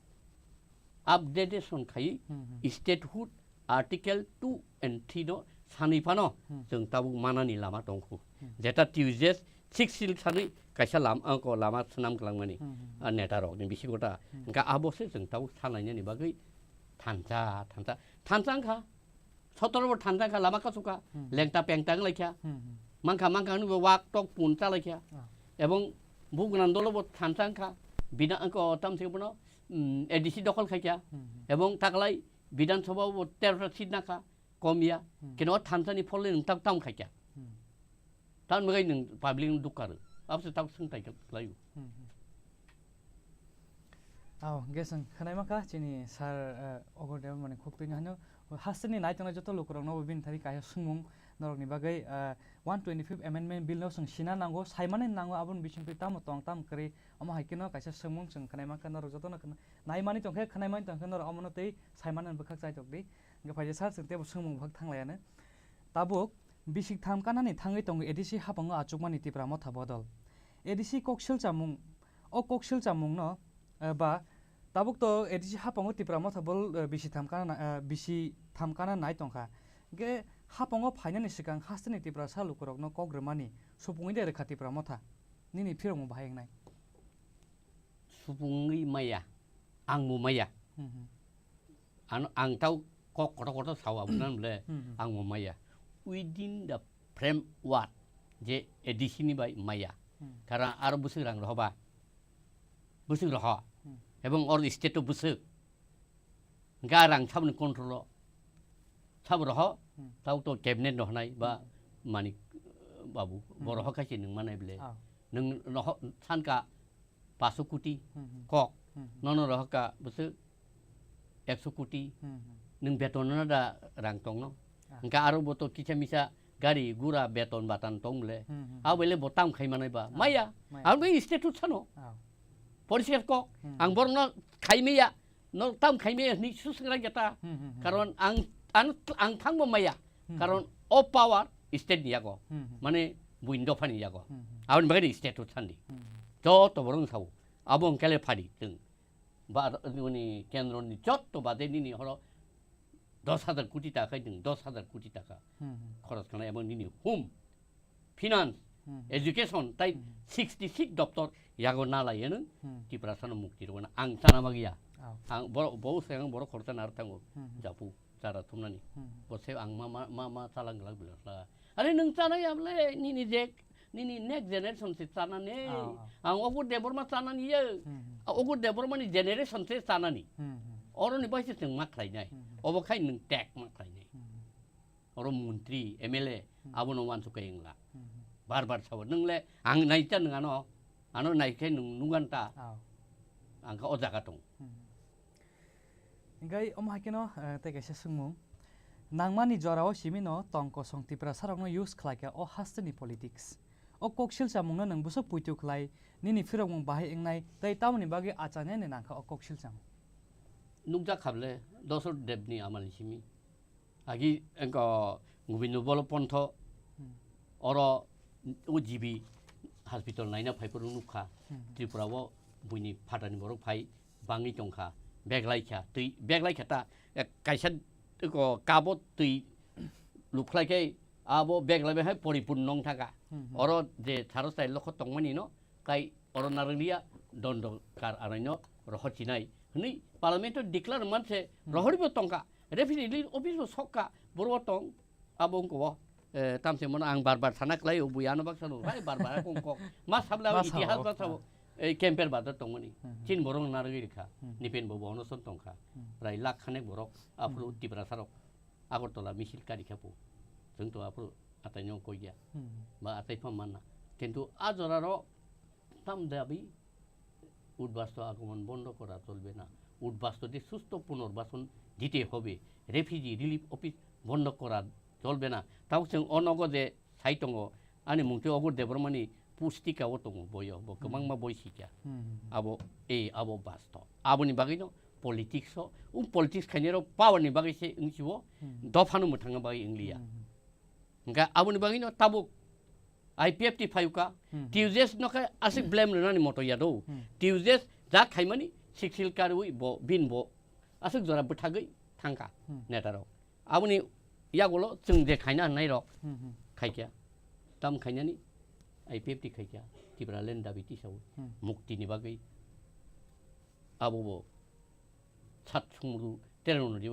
updation khai Hmm, hmm. statehood article two and three no sanwi pano Hmm. chwng tabuk manani lama tongkhu. Hmm. Jeta Tuesday Sixth Schedule sanwi kaisa lam-, angko lama swnam kwlangmani, Hmm, hmm, hmm. a neta rokni bisingo ta. Hmm. Hwnkhe abo se chwng tabuk salainani bagwi thansa, thansa, thansa wngkha. Sotoro bo thansa wngkha, lama kasu kha. Hmm. Lengta pengta wnglaikha. Hmm, hmm. Mankha, mankha hwnwi bo wak tok pun chalaikha. Ah. Ebong bugwnang dolo bo thansa wngkha. Bina angko tamse bono, mm, A D C dokhol khaikha. Hmm, hmm. Ebong taklai Bidhan Sabha bo terota seat nakha, kom ya. Hmm. Keno thansa ni pholni nwng tak tam khaikha. Hmm. Tamni bagwi nwng public no dukha rw. Abose tak swngthai khlai-o. Hmm, hmm. Ao, hwnkhe chwng khwnai mankha chini sir, eh, Ogor Debbarmani khuk twi hwnwi. Hasteni nai tongnai joto lukurokno bo bini thani kaisa swngmung norokni bagwi, eh, one twenty-fifth Amendment Bill no chwng sina nango, saimani nango, aboni bisingtwi tamo tong tamo kwrwi, omo hai kheno kaisa swngmung chwng khwnai mankha norok jotono khna-, naimani tongkhe, khwnaimani tongkhe norok omono twi saimani bwkhak chaitok di. Hwnkhe phaidi sir chwng teibo swngmung bwkhak thanglaiyano. Tabuk bisik tham kanani thangwi tongo A D C hapango achukmani Tipra Motha bodol. A D C kok silchamung, o kok silchamungno, eh, ba tabuk to A D C hapango Tipra Motha bol, eh, bisi tham kana, eh, bisi tham kana nai tongkha. Hwnkhe hapango phainani swkang hasteni Tiprasa lukurokno kok rwmani supungwi de rwkha Tipra Motha. Nini phirokmung bahai wngnai. Supungwi maya, ang bo maya. Hmm, hmm. Ano, ang tau kok kotor kotor sao abo nan bole, Hmm, hmm. ang bo maya. Within the framework je A D C ni bai maya. Hmm. Karon aro bwswk rang rohoba. Bwswk roho. Hmm. Ebong or state o bwswk. Hwnkhe a rang saboni control o. Sabo roho, Hmm. tau to cabinet no hwnai ba Hmm. Manik, uh, Babu. Bo Hmm. roho kaisa nwng manai bole. Ah. Nwng roho sanka paso koti Hmm, hmm. kok. Hmm, hmm. Nono rohorkha bwswk ekso koti. Hmm, hmm. Nwng beton no da rang tongno. Ah. Hwnkhe aro bo to kisa misa gari gura beton batan tong bole. Hmm, hmm, Abo hmm. le bo tam khai manai ba. Ah, Maya. maya. Abo bai statute sano. Ah. Poriskar kok. Hmm. Ang borokno khaimaya, no tam khaimaya hwnwi susung rai jata. Hmm, hmm, hmm. Karon ang, ang, ang thangbo maya. Hmm. Karon o power state ni yago. Hmm, hmm. Mane buini dopha ni yago. Hmm, hmm. Aboni bagwi state o thandi. Hmm, hmm. Joto borok wng sao. Abo wng kele phadi chwng. Ba, nini kendro ni joto bade nini horo dos hajar koti taka, nung dos hajar koti taka Hmm, hmm. khoros khanai, abo nini hum, finance, Hmm, hmm. education, tai Hmm. sixty six doptor yago nalai nung Hmm. Tiprasa no mukti rwna ang chana magiya. Oh. Ang borok, bo se ang borok khoroksa nar thango, Hmm, hmm. Japu, chara thumnani. Hmm. Bo se ang ma, ma, ma, ma chalang glak bilak la. Are nung chana ya bole, nini je, nini next generation se chana ne. Oh, oh. Ang Ogur Debbarma chana ni ye. Hmm, hmm. A Ogur Debbarma ni generation se chana ni. Hmm, hmm. Oro ni bai se chwng ma khlai nai. Hmm, hmm. Obo khai nung tek ma khlai nai. Hmm, hmm. Oro montri, M L A, Hmm. abono wansuk khe wngla. Hmm, hmm. Bar bar sao, nung le ang nai cha nung ano, ano nai khe nung nungan ta. Oh. Ang kha o jaga tong. Hmm. Hingkai omo hai kheno, eh, tei kaisa swngmung. Nangmani jorao simi no tong kosong Tiprasa rokno use khlai kha o haste ni politics. O kok silchamung no nwng bwswk puitu khlai, nini phirokmung bahai wngnai, tei tamoni bagwi achanya ni nang kha o kok silchamung. Nukjak kha bole, Dosor Dev ni amal ni simi. Agi engko Gobindo Bolo Pontho Hmm. oro o G B hospital naina phai phuru nukha. Hmm. Tripura o buini phatani borok phai bangwi tongkha. Beglai kha, twi beglai kha ta, eh, kaisa ko kabo twi lukhlai khe abo beglai bai hai poripurno wng thaka. Hmm, hmm. Oro je saro chai lokho tongmani no, kai oro narwkliya, dondo kar araino rohor chinai hwnwi parliament o declare manse Hmm. rohoribo tongkha, referee office bo sokka, borok tong, abo wngkha o, eh, tamse mono ang bar bar sana klai o, bui ano baksa no, bai bar bar kong kok, ma sabla Ma itihas sabo. Baksa bo, eh, camper bado tongmani, Hmm. Chin borok narwgwi rikha, Hmm. Nipen bo bono son tongkha, Hmm. Prai lakh khanek borok, aphuru Hmm. Tiprasa rok, Agartala misil kari kha po, chwng to aphuru ataino koi ya, Hmm. Ba atai pha manna, kintu a jora ro, Tam dabi, উদ্বাস্তু আগমন বন্ধ করা চলবে না। উদ্বাস্তুদের সুস্থ পুনর্বাসন দিতে হবে। Refugee relief office বন্ধ করা চলবে না। Tamo chwng o nogo je sai tongo, ani mungtwi Ogur Debbarmani pustika o tongo boyo, bo Hmm. kwbangma boi sikya. Hmm, hmm, hmm. Abo, ei, abo basto. Aboni bagwino politics o, um, politics khainai rok power ni bagwi se wngsi o, Hmm. Dophano mwthangna bagwi wngliya. Hmm, hmm. Hingkhe aboni bagwino tabuk I P F T phayuka, Hmm. T U J S no khe aswk blame rwnani moto ya do. Hmm. T U J S ja khaimani siksil karwi bo, bin bo aswk jora bwthagwi thangkha Hmm. Neta rok. Aboni yagulo chwng je khaina hwnai rok Hmm, hmm. Khaikya. Tam khainani I P F T khaikya. Tipraland dabi tisawi. Hmm. Mukti ni bagwi. Abo bo sat sumudru terno nodi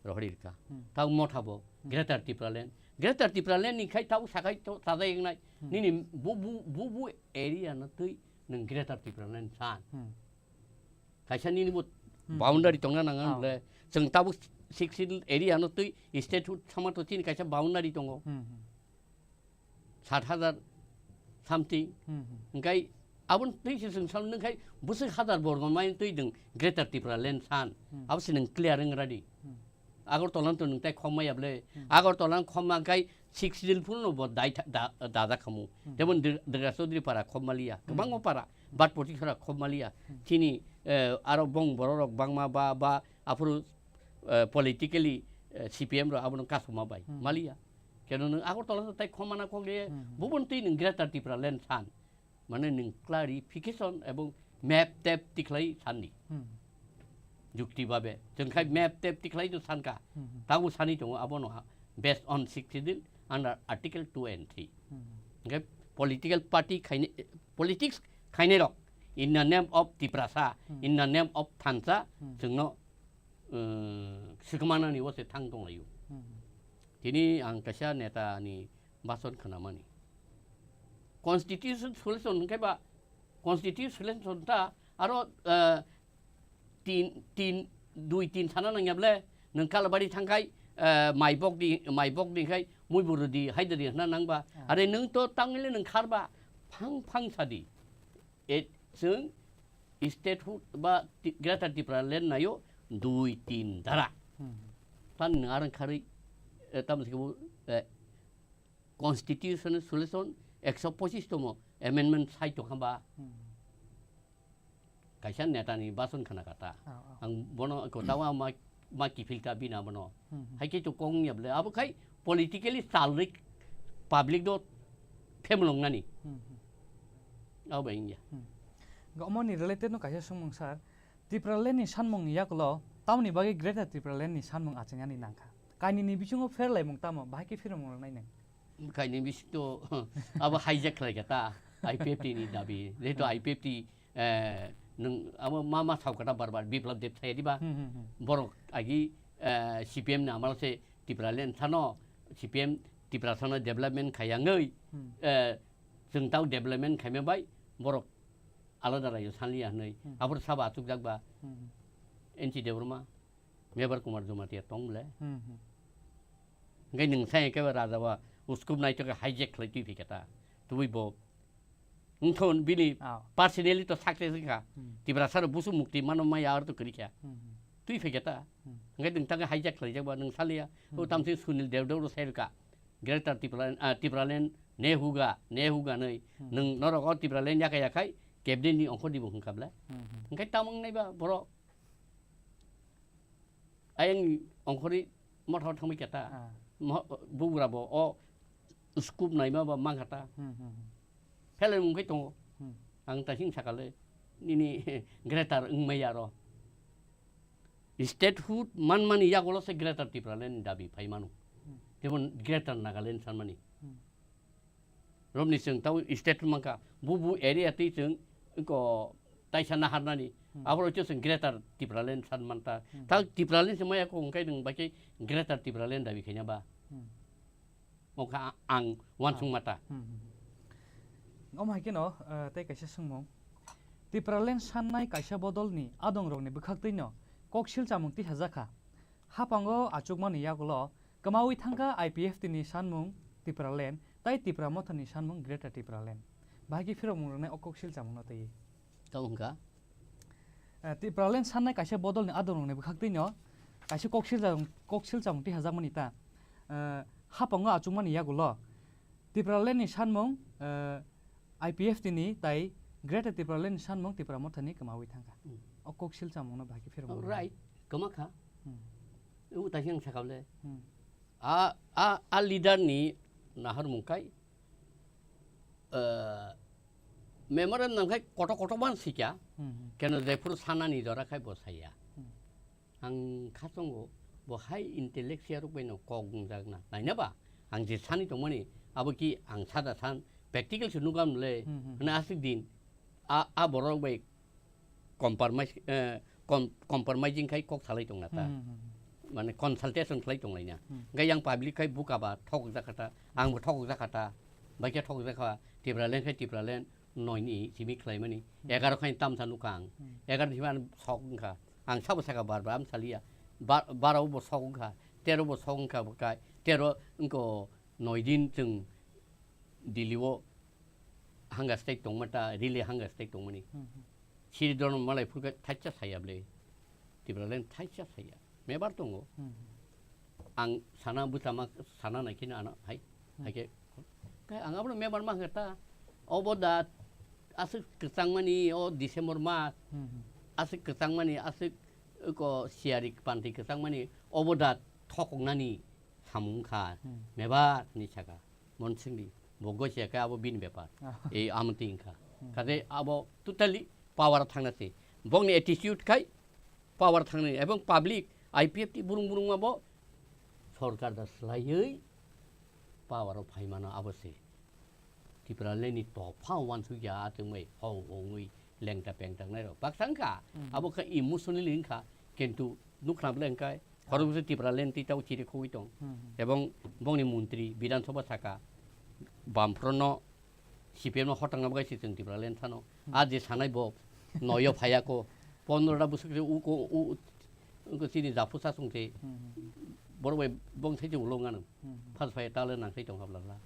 rohori rika. Hmm. Tau motha bo Hmm. Greater Tipraland. Greater Tipraland ni khai tau sakai to chajai wngnai. Hmm. Nini bu, bu, bu, bu area no twi nwng Greater Tipraland san. Hmm. Kaisa nini bo Hmm. Boundary tongna nang ang Oh. le. Chwng tabo Sixth Schedule area no twi statehood sama to chini kaisa boundary tongo. Hmm, hmm. Sat hajar something. Hmm, hmm. Hingkai aboni twi se chwng sal nung khai bwswk hajar borgo mai twi nwng Greater Tipraland san. Hmm. Abo se nwng clear wng ready. Hmm. Agartala to nwng tai khokma ya bwle. Hmm. Agartala khokma khai Sixth Schedule phuru no bo dai tha-, da, da, da khamu. Hmm. Jemon Dr-, Dr. Chaudhary para khokma liya. Hmm. Kwbangma para. Bat Potisora khokma liya. Hmm. Chini, eh, aro bong borok rok bangma ba, ba aphuru, eh, politically, eh, C P M rok abono kasoma bai. Hmm. Maliya. Keno nwng Agartala to tai khomana khokle, Hmm. bubun twi nwng Greater Tipraland san. Mane nwng clarification ebong map tap tikhlai sanni. Hmm. Jukti babe. Chwng khai map tap tikhlai to sanka. Hmm. Tago sani tongo abono ha, based on Sixth Schedule under Article two and three. Hmm. Hingke political party khaine, politics khaine rok in the name of Tiprasa, Hmm. in the name of Thansa, Hmm. chwngno, uh, swkmanani wase thang tonglaio. Hmm. Tini ang kaisa neta ni bason khnamani. Constitution solution hwnkhe ba, constitution solution ta aro, eh, tin, tin, dui tin sana nangya ble, nwng Kalabari thangkhai, eh, mai bok di, mai bok di khai, mui buru di, hai di hwnna nangba. Ah. Are nwng to tangwile nwng kharba, phang phang sadi. E, chwng statehood ba ti-, Greater Tipraland nayo dui tin dara. Hmm. Tan nwng arang kharwi, eh, tam se bo, eh, constitution solution ekso pochis tomo amendment sai tongkha ba. Hmm. kaisa neta ni bason khna kha ta. Oh, oh. Ang bono ko tawa ma, ma kiphil ta bina bono. Hmm, hmm. Hai khe to kong ya ble. Abo khai politically salrik public do phemlong nani. Hmm, hmm. Abo bai ya. Hmm. Ga omo ni related no kaisa sumung sir. Tipraland ni sanmung ni yakulo, tamoni bagwi Greater Tipraland ni sanmung achang yani nangkha. Kainwi ni bisingo pherlaimung tamo, bahai khe phirmung rwnai nang. Kainwi bising to, abo hijack khlai kha ta, I P F T ni dabi. Jehetu Hmm. I P F T, eh, nwng abo ma, ma sao kha ta bar bar, Biplab Deb thaya diba? Hmm, hmm, hmm. Borok agi, eh, C P M ni amalo se Tipraland sano, C P M Tiprasano development khayangwi, Hmm. eh, chwng tao development khaima bai borok alada raio sanliya hwnwi. Hmm. Aboro sabo achukjak ba Hmm. N C Debbarma, Mebar Kumar Jamatia tong ble. Hmm, hmm. Hwnkhe nwng sai khe raja ba uskup nai to khe hijack khlai twi phi khe ta. Tubui bo. Wngthon bini Ah. personally to success wngkha. Hmm. Tiprasa rok busu mukti mano maya ar to kwrwi kha. Hmm, hmm. Twi phi khe ta. Hmm. Hwnkhe nwng ta khe hijack khlaijak ba nwng sanliya. O Hmm. tamsi Sunil Dev Dev ro sai rwkha. Greater Tipraland, ah, Tipraland ne huga, ne huga nei. Hmm. Nwng norok o Tipraland yaka yakhai, cabinet ni ongkhor dibo hwnkha ble. Hmm, hmm. Hwnkhe tamo wngnai ba borok. Ayang ongkhorwi motha o thangbai kha ta. Ah. Mo-, bugra bo o scoop naima ba mankha ta. Hmm, hmm, hmm. Phelai mung khai tongo. Hmm. Ang ta hing sakale nini greater wngmaya ro. Statehood manmani yagulo se Greater Tipraland ni dabi phai mano. Hmm. Jemon Greater Nagaland sanmani. Hmm. Romni chwng tau state mankha, bu bu area twi chwng ko taisa naharnani. Hmm. Aboro chwng Greater Tipraland san manta. Hmm. Ta Tipraland se maya ko hwnkhe nwng bai khe Greater Tipraland dabi khaina ba. Hmm. Mokha ang wansung Ah. mata. Hmm, hmm, hmm. Omo hai kheno, eh, tei kaisa swngmung. Tipraland sannai kaisa bodolni adongrokni bwkhaktwino koksil chamung tisajakha. Hapango achukmani yagulo kwmawi thangkha I P F T ni sanmung Tipraland tei Tipra Mothani sanmung Greater Tipraland. Bahai khe phirokmung rwnai o koksil chamungno twiwi. Tamo hwnkha? Eh, Tipraland sannai kaisa bodolni adongrokni bwkhaktwino kaisa koksil chamung, koksil chamung tisajakmani ta. Eh, hapango achukmani yagulo Tipraland ni sanmung, eh, I P F T ni tai Greater Tipraland ni sanmung Tipra Mothani kwmawi thangkha. Hmm. O koksil chamungno bahai khe phirokmung rwnai. Right, kwmakha. Hmm. Ebo taisang sakable. Hmm. A, a, a leader ni naharmung kai, eh, memorandum kai koto koto ban sikya, Hmm, hmm. keno jephuru sanani jora kai bo saya. Hmm. Ang kha tongo, bo hai intellectual rok bai no kok wngjak na. Naina ba? Ang je sani tongmani, abo ki ang sada san, practical se nukha mle, Hmm, hmm. hwnwi aswk din, a, a borok bai compromise, eh, com-, compromising khai kok salai tongna ta. Hmm, hmm, hmm. Mane consultation khlai tonglaina. Hmm. Hwnkhe yang public khai buka ba thokjak kha ta, ang bo thokjak kha ta, bai khe thokjak kha, Tipraland khai Tipraland, noi ni simi khlaimani, Hmm. egaroh khai tamsa nukha ang. Hmm. Egaroh ni simi ang sok wngkha. Ang sabo saka bar bar am saliya. Ba-, barao bo sok wngkha, tero bo sok wngkha bo kai, tero wngko noi din chwng Delhi o hanga stai tongma ta, rili hanga stai tongmani. Hmm, hmm. Siri dono malai phurkha thaisa saya ble. Tipraland thaisa saya. Mebar tongo. Hmm, hmm. Ang sana bwsama sana nai kheno ano hai, Hmm. hai khe. Khe ang abono mebar ma hwnkha ta. Obo da aswk kwchangmani o December mas. Hmm, hmm. Aswk kwchangmani, aswk ko siyari panti kwchangmani obo da thokoknani samung kha. Hmm. Mebar ni saka. Mon singdi, bo gosia khe abo bini bepar. Ah. Ei amtwi wngkha. Hmm. Kade abo totally power thangna se. Bongni attitude khai power thangni. Ebong public, I P F T burung burung ma bo sorkar da slaiwi power o phaimano abo se. Tipraland ni topha wansukya atwngwi hong hongwi lengta pengta wngnai rok. Baksa wngkha, Hmm. abo khe emotionally wngkha, kintu nukha bwle wngkha, Khorokbwswk Tipraland twi tao chiri khogwi tong. Hmm, hmm. Ebong bongni montri Bidhan Sabha saka, Bamfront no C P M no hotangna bagwi se chwng Tipraland sano. Hmm. A je sanai bo noyo phaiya ko, pondro ta bwswk se u ko, u, u ko chini japhu sa song se. Hmm, hmm, hmm. Borok bai bong sai se ulo ngano. Hmm, hmm. Phas phai tale nang sai tong habla la.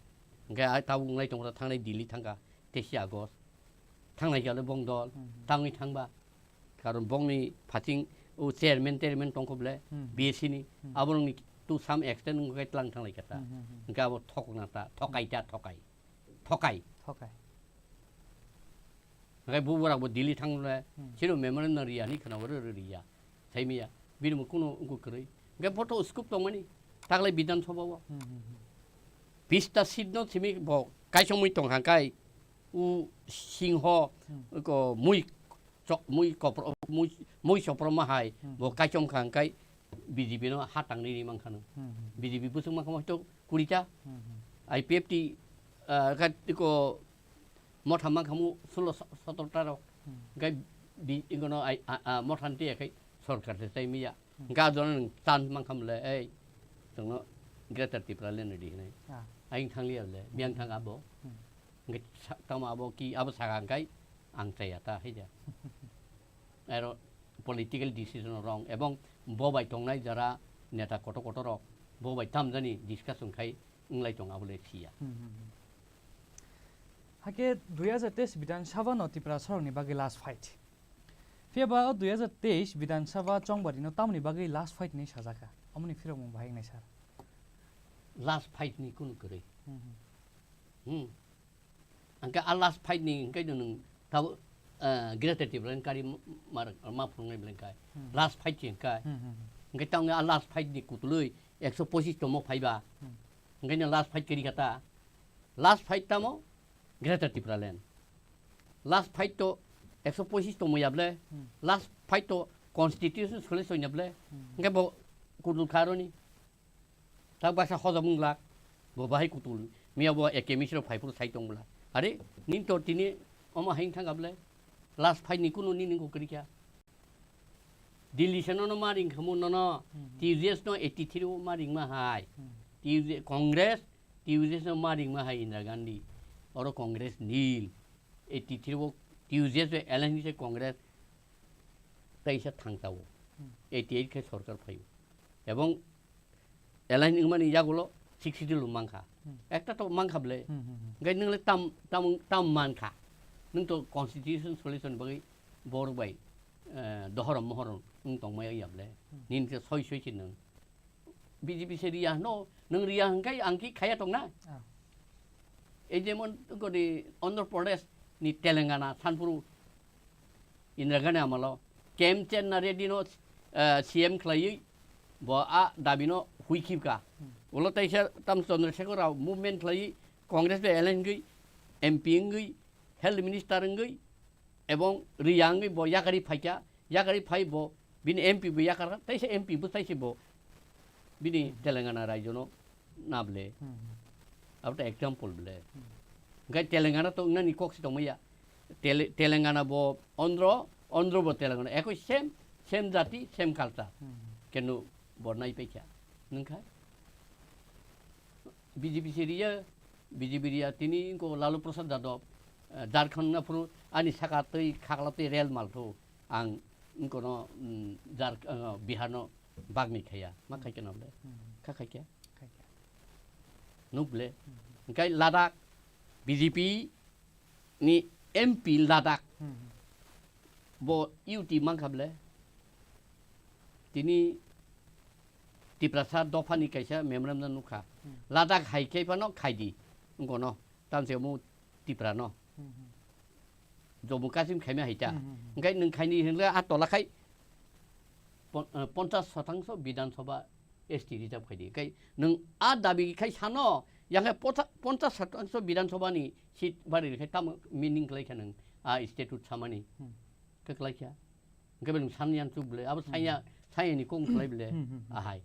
Hwnkhe a tabuk wnglai tong thangnai Delhi thangkha, teisi August. Thangnai khe le bong dol, Hmm, hmm. tangwi thangba. Karon bongni phating o chairman, chairman tongkho ble, Hmm. B S C ni, Hmm. aborokni to some extent wngkha khe tlang thanglai kha ta. Hmm, hmm, hmm. Hwnkhe abo thokna ta, thokai ta, thokai. Thokai. Thokai. Hwnkhe bubarak bo Delhi thangmani, Hmm. chiro memorandum riya hinwi khwna oro riya. Saimaya, bini bo kuno wngkuk kwrwi. Hwnkhe photo scoop tongmani, taklai Bidhan Sabha o. Hmm, hmm, hmm. Bista seat no simi bo kaisongmwi tongkha hwnkhe, u singho, Hmm. ko mui chok-, mui kopro-, mui, mui soproma hai, Hmm. bo kaisong kha hwnkhe B J P no ha tangri ri mankha no. Hmm, hmm. B J P bwswk mankha mo hwnkhe kurita. Hmm, hmm. I P F T, ah, ka tiko motha mankha mo sulo so-, sotorta rok. Hmm. Hwnkhe bi-, ikono ai, a, a, motha ni tiya khai sorkar se chai miya. Hmm. Hwnkhe a jona nwng chance mankha mole, ei, chwngno Greater Tipraland ni di hinai. Ah. Ayang thang liya le, biyang thang abo. Hmm. Hwnkhe sa-, tamo abo ki, abo saka hwnkhe ang chaya ta, hai ja. Aro political decision wrong, ebong bo bai tongnai jara neta kotor kotor rok, bo bai tamjani discussion khai wnglai tong abo le siya. Hmm, hmm, hmm. Hakhe dui hajar teis Bidhan Sabha no Tiprasa rokni bagwi last fight. Phiya ba o dui hajar teis Bidhan Sabha chongbari no tamoni bagwi last fight hinwi sajak kha? Omoni phirokmung bahai wngnai sir. Last fight ni kunu kwrwi. Hmm, hmm. Hmm. Hwnkhe a last fight ni hwnkhe nwng tabo, eh, Greater Tipraland kari ma, ma, ma phunuknai belai kha. Hmm. Last fight se hwnkha. Hmm, hmm, hmm. Hwnkhe tamo a last fight ni kutulwi ekso pochis tongmo phaiba. Hmm. Hwnkhe no last fight kari kha ta. Last fight tamo Greater Tipraland. Last fight to ekso pochis tongmo yable. Hmm. Last fight to constitution solution yable. Hmm. Hwnkhe bo kutul kha aroni. Tak baksa hojom wng glak, bo bahai kutul, miya bo A K M C rok phai phuru sai tong bwla. Are, nini to tini omo hai wng thang kha bwle, last fight ni kunu nini wngkha kwrwi kha. Delhi se nono ma ring khamu nono, Hmm. T U J S no eighty three o ma ring ma hai. Hmm. T U J, Congress, T U J S no ma ring ma hai Indira Gandhi. Oro Congress nil. Eighty three o T U J S bai alliance se Congress taisa thangtao. Hmm. Eighty eight khe sorkar phaio. Ebong alliance wngmani yagulo sixth schedule mankha. Hmm. Ekta to mankha bwle. Hmm, hmm, hmm. Hwnkhe nwng le tam, tam, tam mankha. Nwng to constitution solution bagwi borok bai, eh, dohorom mohorom wng tongmaya ya bwle. Hmm. Nini khe soi soi se nwng. B J P se riya hwno, nwng riya hwnkhe ang khe khaya tongna. Ah. Ei jemon godi Andhra Pradesh ni Telangana sanphuru Indira Gandhi amalo Khemchandna Reddy no, eh, C M khlaiwi bo a dabi no huikhibka. Hmm. Ulo taisa tam Chandrasekhar Rao movement khlaiwi Congress bai alliance wngwi M P wngwi health minister wngwi ebong riya wngwi bo yakari phaikha, yakari phai bo bini M P bo yakarkha, taisa M P bwsai se bo bini Telangana raijo no na bwle. Hmm. Abo to example bwle. Hmm. Hwnkhe Telangana to wngnani kok se tongmaya. Tele-, Telangana bo Andhra, Andhra bo Telangana. Ekoi same, same jati, same culture. Hmm. Kenu bo nai paikha. Nungkha? B J P se riya, B J P riya, tini wngkho Lalu Prasad Yadav, eh, Jharkhand na phuru ani saka twi khakla twi rel malthu ang wngkhono, mm, Jhar-, eh, Bihar no bagni khaya. Ma khaikhe na bwle? Hmm. Kha khaikhe? Khaikhe. Nuk bwle? Hmm. Hwnkhe Ladakh B J P ni M P Ladakh Hmm. bo U T mankha bwle? Tini Tiprasa dophani kaisa memorandum nukha. Hmm. Ladakh hai khe phano khaidi. Wngkono. Tamse omo Tipra no. Hmm, hmm. Jammu Kashmir khaima hai ta. Hmm, hmm, hmm. Hwnkhe nwng khaini hwnle a tola khai pon-, eh, ponchas sotangso Bidhan Sabha S T reserve khaidi. Hwnkhe nwng a dabi khai sano, yang khai potha-, ponchas sotangso Bidhan Sabha ni seat bari khai tamo meaning khlai kha nwng a statute samani. Hmm. Khe khlai kha. Hwnkhe beleng sanya chuk bwle, abo sanya, Hmm. sanya ni kok khlai bwle, Hmm, hmm, hmm. ahai.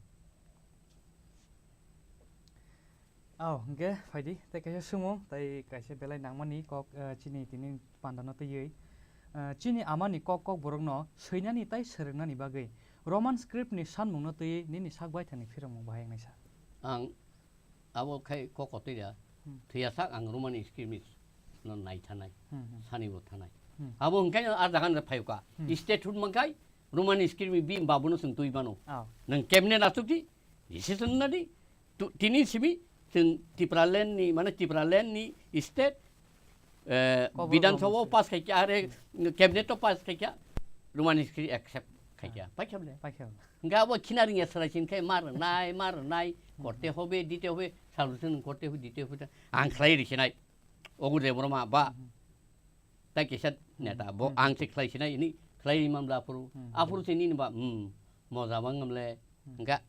Aw, hwnkhe phaidi, tei kaisa sumung, tei kaisa belai nangmani kok, eh, chini tini panda no twiwi. Eh, chini amani kok, kok borok no swinani tei swrwngnani bagwi Roman script ni sanmung no twiwi nini sak baithang ni phirokmung bahai wngnai sa. Ang Abo khai kok kotwi da. Hmm. Thwiya sak ang Roman script no nai thanai. Hmm, hmm. Sani bo thanai. Hmm. Abo hwnkhe no a jaga no phayuka. Hmm. State hood mankhai Roman script ni bim babu no chwng twi mano. Oh. Nang cabinet achuk di, decision na di. Tu-, tini simi chwng Tipraland ni, mane Tipraland ni state, eh, Kok Bidhan Sabha o borok pass khai kya, are cabinet o pass khai kya, Roman script accept khai kya. Ah. Pai kya bole? Pai kya bole? Hingke abo khina ringya chwrai chini khe ma rwnai, ma rwnai, Hmm. korte hobe, dite hobe, solution korte hobe, dite hobe, ang khlai ri sinai. Ogo Debbarma ba, Hmm. tai kisa neta bo ang se khlai sinai ini khlai man bla aphuru. Aphuru se nini ba, hmm, moja mang amle. Hingkha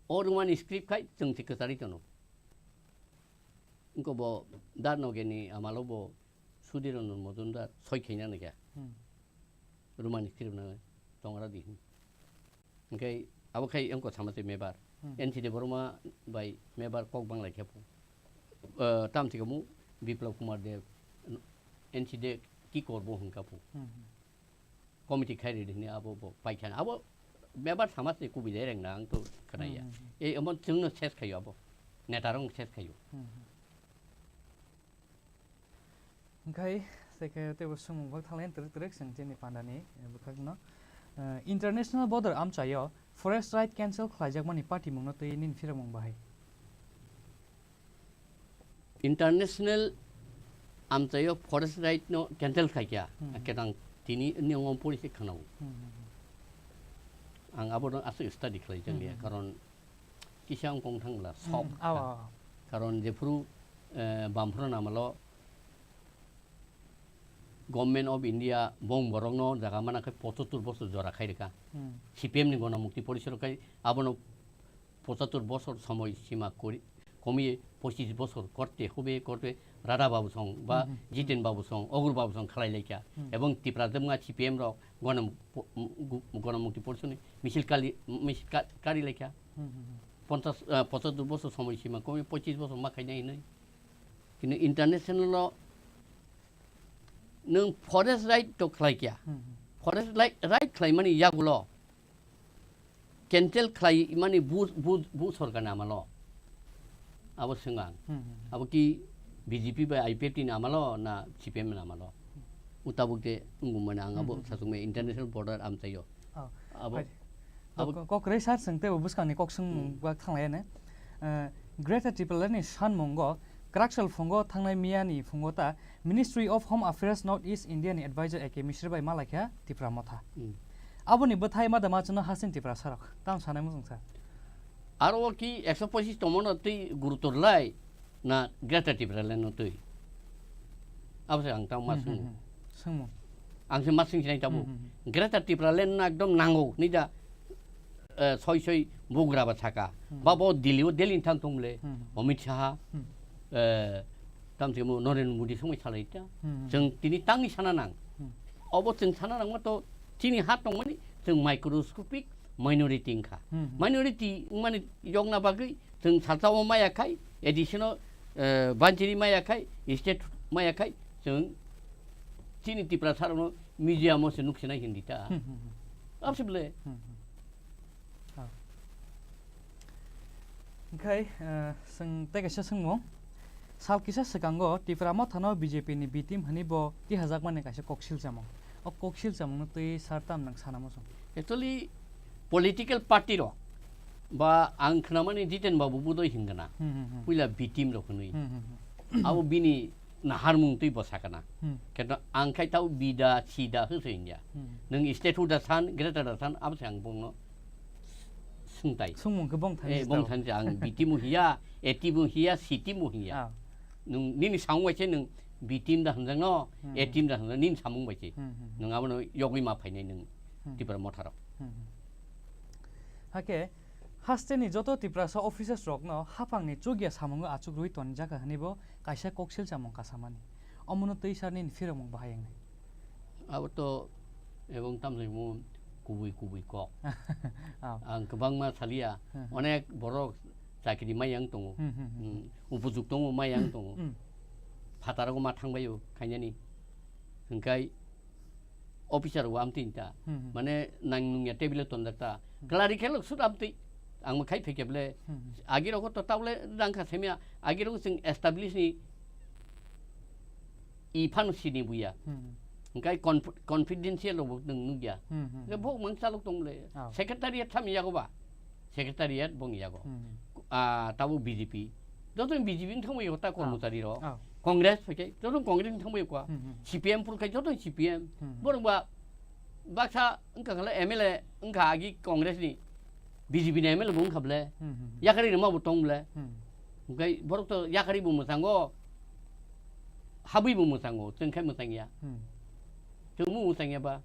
o rwmani script khai chwng se kwcharwi tono. Wngkha bo Darnogeni amalo bo Sudhir Ranjan Majumdar soi khaina nangkha. Rwmani script no tongra di. Hingkhe abo khai wngkha sama se mebar. N C Debarma bai mebar kok bang lai khe phu. Eh, tam thikhamu Biplab Kumar Deb, N C de ki korbo hingkha phu. Committee khai ridi hini abo bo paikha abo mebar sama se kubui de reng na ang to khnaya. Ei amon chwngno ses khayo abo. Neta rong ses khayo. Hingkhe se khe teibo swngmung bak thanglayan twrwk twrwk chwng chini pandani, eh, bwkhakno. Eh, international border amchaio forest right cancel khlaijakmani patimungno twi nini phiramung bahai. International amchaio forest right no cancel khaikha, hmm, akhe tang tini ni ngom pori se khanao. Hmm, hmm, hmm. Ang abo no aswk study khlai jang liya, hmm, hmm, karon kisa ang kong thang bla sok. Hmm, awa, awa. Karon jephuru, eh, bamphro namalo Government of India bong borok no jaga mana khe pochottor bosor jora khai rwkha. Hmm. C P M ni Ganamukti Porishad khai abono pochottor bosor somoi sima kori, komiye pochis bosor korte hobe korte Radha Babu song ba, hmm, hmm, Jiten Babu song, Ogur Babu song khalai laikha. Hmm. Ebong Tipra Demga C P M rok Ganam-, po-, gu-, Ganamukti Porishad ni misil kali, misil ka-, kari laikha. Hmm, hmm, hmm. Ponchas, ah, pochottor bosor somoi sima komiye pochis bosor ma khainai hinwi. Kintu international o nwng forest right to khlai kya? Hmm, hmm. Forest right, right khlaimani yagulo cancel khlaimani bu, bu, bu sorkar ni amalo. Abo swng ang. Hmm, hmm, hmm. Abo ki B J P bai I P F T ni amalo na C P M ni amalo? Utabuk de wngmani ang abo, hmm, hmm, hmm, sasungmai international border amchaio. Oh. Abo, hai. Abo kok, kok rei sar seng tebo bwskangni kok sung, hmm, bak thanglai ne. Eh, Greater Tipraland ni sanmungo kwraksal phungo thangnai miyani phungo ta Ministry of Home Affairs North East India ni advisor A K Mishra bai malaikha Tipra Motha. Hmm. Aboni bwthai madama chwngno hasin Tipra sarok. Tam sanai muchung sa. Aro ki ekso pochis tomono twi gurutor lai. Na Greater Tipraland no twi. Abo se ang tang ma, hmm, hmm, swngmung. Hmm. Swngmung. Ang se ma swng sinai tabuk. Hmm, hmm, hmm. Greater Tipraland no ekdom nango, ni da, eh, soi soi bugra ba saka. Hmm. Ba bo Delhi o, Delhi ni thang tong le. Hmm. Amit Shah. Hmm. Eh, tam se mo Narendra Modi songwi salai ta. Hmm, hmm. Chwng tini tangni sana nang. Hmm. Obo chwng sana nang ma to chini ha tong mani chwng microscopic minority wngkha. Hmm, hmm. Minority wngmani yokna bagwi chwng salsa o maya khai, addition o, eh, banchiri maya khai, state maya khai, chwng chini Tiprasa rokno museum o se nuksinai hindi ta. Hmm, hmm, hmm. Abse bole. Hmm, hmm. Ah. Okhai, eh, chwng tei kaisa swngmung. Sal kisa swkango Tipra Mothano B J P ni B team hwnwi bo tihajakmani kaisa koksil chamung. O koksil chamungno twi sar tam nang sana muchung. Actually, political party rok ba ang khnamani Jiten Babu budoi hingana. Hmm, hmm, hmm. Puila B team rok hwnwi. Hmm, hmm, hmm. Abo bini naharmung twi bo sakana. Hmm. Kento ang khai tau B da, C da hwsai hingya. Hmm. Nwng state hood da san, greater da san, abo se ang bongno swngtai. Swngmung khe bong thani. Eh, bong thani ang B team hiya, A team hiya, C team hiya. Ah. Nwng nini samung bai se nwng B team da hwnjak no, hmm, A team da hwnjak, nini samung bai se. Hmm, hmm, hmm. Nwng abono yogwi ma phainai nwng, hmm, Tipra Motha rok. Hmm, hmm. Hakhe, hasteni joto Tiprasa officers rokno haphangni chukya samungo achuk rwi tonjak hwnwi bo kaisa koksil chamung kasamani. Omono twi sar nini phirokmung bahai wngnai. Abo to ebong tamni mo kubui kubui kok. Ah. Ang kwbangma salia, hmm, hmm, onek borok chakri mayang tongo. Hmm, hmm, hmm. Hmm, upojukto tongo, mayang tongo. Hmm. Phataro ma thangbaio khainani. Hingkai officer o amtwi ta. Hmm, hmm. Mane nang nungya table tonjak ta. Hmm. Klari khelok sut amtwi. Ang mo khai phikya ble. Hmm, hmm. Agi rogo to table dangkha semya. Agi rogo sing establish ni i phano sini buya. Hmm. Hingkai conf-, confidential rok bo nwng nukya. Hmm, hmm, hingkai hmm. Bo mang chalok tong le. Ah. Secretariat thami yago ba? Secretariat bong yago. Hmm. Ah, tabo B J P. Joto B J P ni thangwi yago ta, ah, kormochari rok. Ah. Congress phaikhe, joto Congress ni thangwi yago. Hmm, hmm. C P M purkhe, joto C P M. Hmm, hmm. Borok ba baksa wngkha khala M L A wngkha agi Congress ni. B J P ni M L A bo wngkha ble. Hmm, hmm, hmm. Yakarwi rwma bo tong ble. Hmm. Hingkai borok to yakarwi bo mwchango. Habwi bo mwchango, chwng khai mwchangya. Hmm. Chwng mung tangya ba,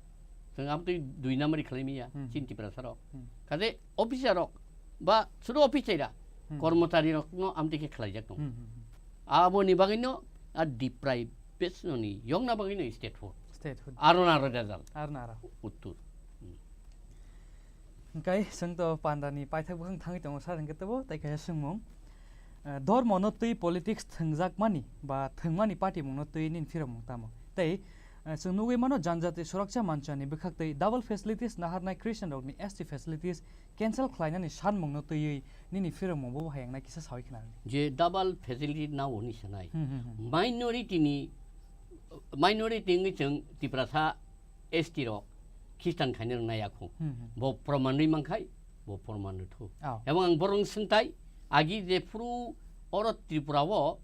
chwng amtwi dui number khlai miya, Hmm. chini Tiprasa rok. Hmm. Kaje officer rok ba sudu officer ra, Hmm. kormochari rok no amtwi khe khlai jak tong. Hmm, hmm, hmm. Abo ni bagwi no a deprivation ni yong na bagwi no statehood. Statehood. Aro na aro result. Aro na aro. Uttur. Hmm. Hingkai chwng to panda ni paithak bwkhang thangwi tongo sir hingke tebo tai kaisa swngmung. Eh, dormo no twi politics thwngjakmani ba thwngmani party mung no twi nini phirok mung tamo. Tei, eh, chwng nugwi mano janjati surakcha mancha ni bwkhak tei double facilities naharnai Christian rok ni S T facilities cancel khlainani sanmung no twiwi nini phirok mung bo hayang nai kisa sawi khna. Je double facility na oni sanai. Hmm, hmm, hmm. Minority ni, minority ni chwng Tiprasa S T rok Christian khaina rwngna yakho. Hmm, hmm. Bo proman rwi mankhai, bo proman rwthu. Oh. Ebong ang borong swngtai, agi je phuru oro Tripura o,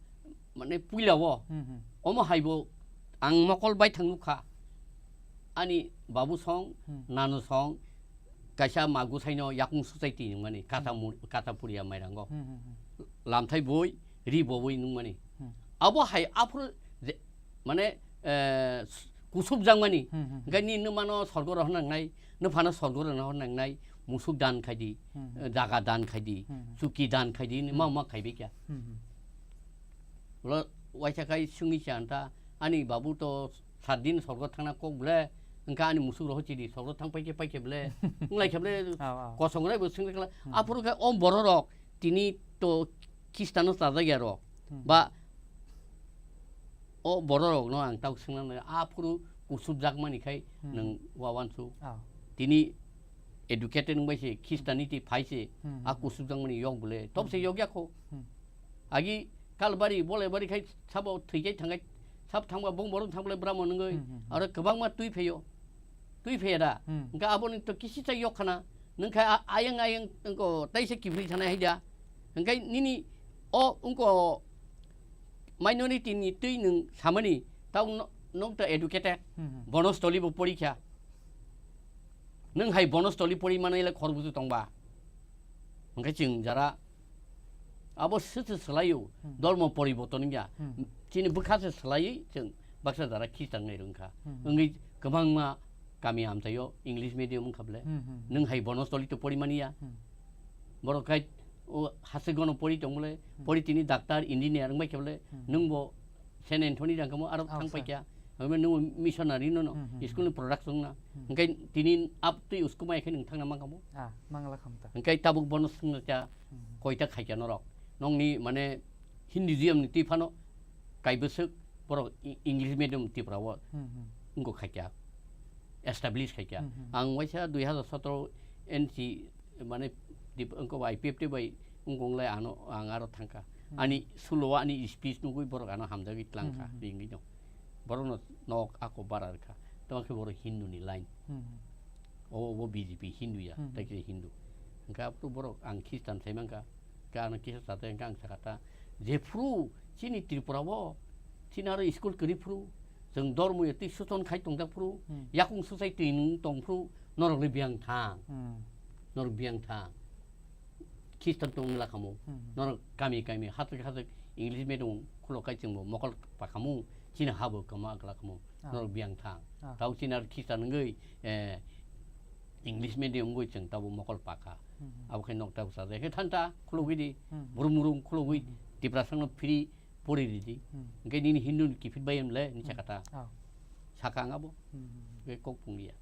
mane puila o, Hmm, hmm. omo hai bo ang mokol bai thang nukha. Ani babu song, Hmm. nanu song, kaisa magu saino yakung society nungmani, kata Hmm. mu-, kata puria mairango. Hmm, hmm, hmm. Lamthai boi, ri boboi nungmani. Hmm. Abo hai aphuru je, mane, eh, s-, kusubjakmani. Hmm, hmm, hmm. Hingke ni nwmano sorgo rohor nangnai, nwphano sorgo rohor nangnai, musuk dan khaidi, Hmm, hmm. eh, jaga dan khaidi, Hmm, hmm. chuki dan khaidi, Hmm. ma ma khaibai kya. Hmm, hmm. Ulo waisa khai sungwi cha anta, ani babu to sat din sorgo thangna kok ble, hingke ani musuk rohor chidi sorgo thang paikhe paikhe ble, wnglai khe ble, Aw, aw. kosong rai bo sungwi kla, Hmm. aphuru khe o bororok, tini to Khistano chajak ya rok, Hmm. ba o bororokno ang tabuk swngna nai, aphuru kusubjakmani khai Hmm. nwng wawansu. Ah. Tini educated wngbai se Christianity phai se, Hmm, a hmm, hmm. kusubjakmani yok bole, tob se Hmm. yok ya kho. Hmm. Agi Kalbari, Bolaibari khai sabo thwikai thangkai, sab thangba bong borok thang bole bramo nungoi, Hmm, hmm, hmm. aro kwbangma twi phaio. Twi phaiya da. Hmm. Hingke aboni to kisi cha yok khana. Nwng khe a-, ayang ayang wngko taisa kiphilwi thanai hai da. Hingke nini o wngko minority ni twi nwng samani tau no-, nok ta educated. Hmm, hmm. Bonostoli bo porikha. Nwng hai Bonostoli pori manai le khor buju tongba. Hingke chwng jara Abo swtwi swlaio, Hmm. dormo poriborton wngya. Hmm. Chini bwkha se swlaiwi chwng baksa jara Khristan wngwi rwngkha. Hmm. Wngwi kwbangma kami amchaio English medium wngkha bwle. Hmm, hmm. Nwng hai Bonostoli to porimaniya. Hmm. Borok khai o hasteo no pori tong bwle. Hmm. Pori tini doctor, engineer wngbai khe bwle. Hmm. Nwng bo Saint Anthony rang kamo aro Oh, thang sir. Paikha. Hwnba nwng missionary no no Hmm, hmm, school ni hmm. Product wngna. Hmm. Hwnkhe tini up twi usku mai khe nwng thangna mankha mo. Ah, mangla khamta. Hwnkhe tabuk bono swngna cha Hmm. koita khaikha norok. Nokni mane Hinduism ni twi phano kaibwswk borok I-, English medium Tripura o Hmm, hmm. wngkha khaikha. Establish khaikha. Hmm, hmm. Ang waisa dui hazar sotoro N C mane dip-, wngkha I P F T bai wngkha wngkha ano ang aro thangkha. Hmm. Ani sulo ani speech nugwi borok ano hamjagwi tlangkha Hmm, hmm, hmm. ringwi no. Borokno nok ako bara rwkha. Tamo khe borok Hindu ni line. Hmm, hmm. O, o B J P Hindu ya, Hmm, hmm. tei khe Hindu. Hwnkhe aboni borok ang Khristan sai mankha. Hwnkhe ano kisa chate hwnkhe ang sakha ta, jephru chini Tripura o, chini aro school kwrwi phru, chwng dormo ya twi suchon khai tongjak phru, Hmm. yakung suchai twi nwng tong phru, norok le biyang thang. Hmm. Norok biyang thang. Khristan tong wngla kamo. Hmm. Norok kami kami, hathak hathak English medium khulo kai chwngbo mokol pakamo, chini habo kama akla kamo. Ah. Norok biyang thang. Ah. Tao chini aro Khristan wngwi, eh, English medium wngwi chwng tabo mokol pakha. Hmm, hmm. Abo khe nok tabo sajak khe thanta khulogwi di, Hmm, hmm. burum burum khulogwi Hmm, hmm. Tiprasano phiri pori ridi. Hmm. Hwnkhe nini Hindu ni kiphit bai emle ni Hmm. sakha ta. Ah. Saka ang abo. Hmm, hmm, hmm. Hwnkhe kok pungliya.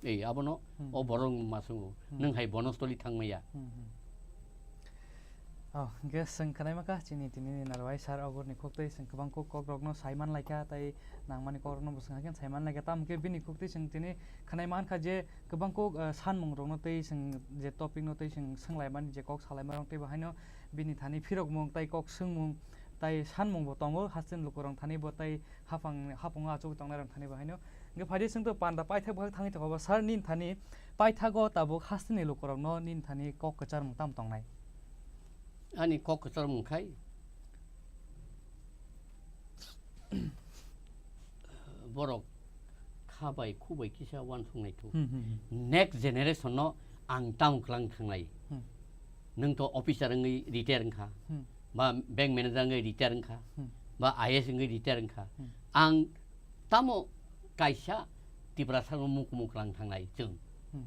Ei, abono Hmm. o borok masungo. Hmm. Nwng hai Bonostoli thangmaya. Hmm, hmm. Oh, hwnkhe chwng khwnaima kha chini tini ni narwai sir Ogorni khuktwi chwng kwbang kok, kok rokno sai man laikha, tei nangmani kok rokno bo chwng hakhe sai man laikha. Tamo khe bini khuktwi chwng tini khwnaima kha je kwbang kok, eh, sanmung rokno tei chwng je topic no tei chwng swnglaimani je kok salaima rok tei bo haino bini thani phirokmung tei kok swngmung tei sanmung bo tongo, hasteni lukurok thani bo tei haphang, haphango achugwi tongnai rok thani bo haino. Hwnkhe phaidi chwng to panda paithak bwkhak thangwi tongo bo sir nini thani paithago tabuk hasteni lukurokno nini thani kok kwcharmung tamo tongnai? Ani kok kwcharmung khai borok kha bai khu bai kisa uansuk nai thu. Hmm, hmm, hmm. Next generation no ang tamo kwlang thangnai. Hmm. Nwng to officer wngwi retire wngkha, Hmm. ba bank manager wngwi retire wngkha, Hmm. ba I A S wngwi retire wngkha. Hmm. Ang tamo kaisa Tiprasa no mukumu kwlang thangnai chwng. Hmm.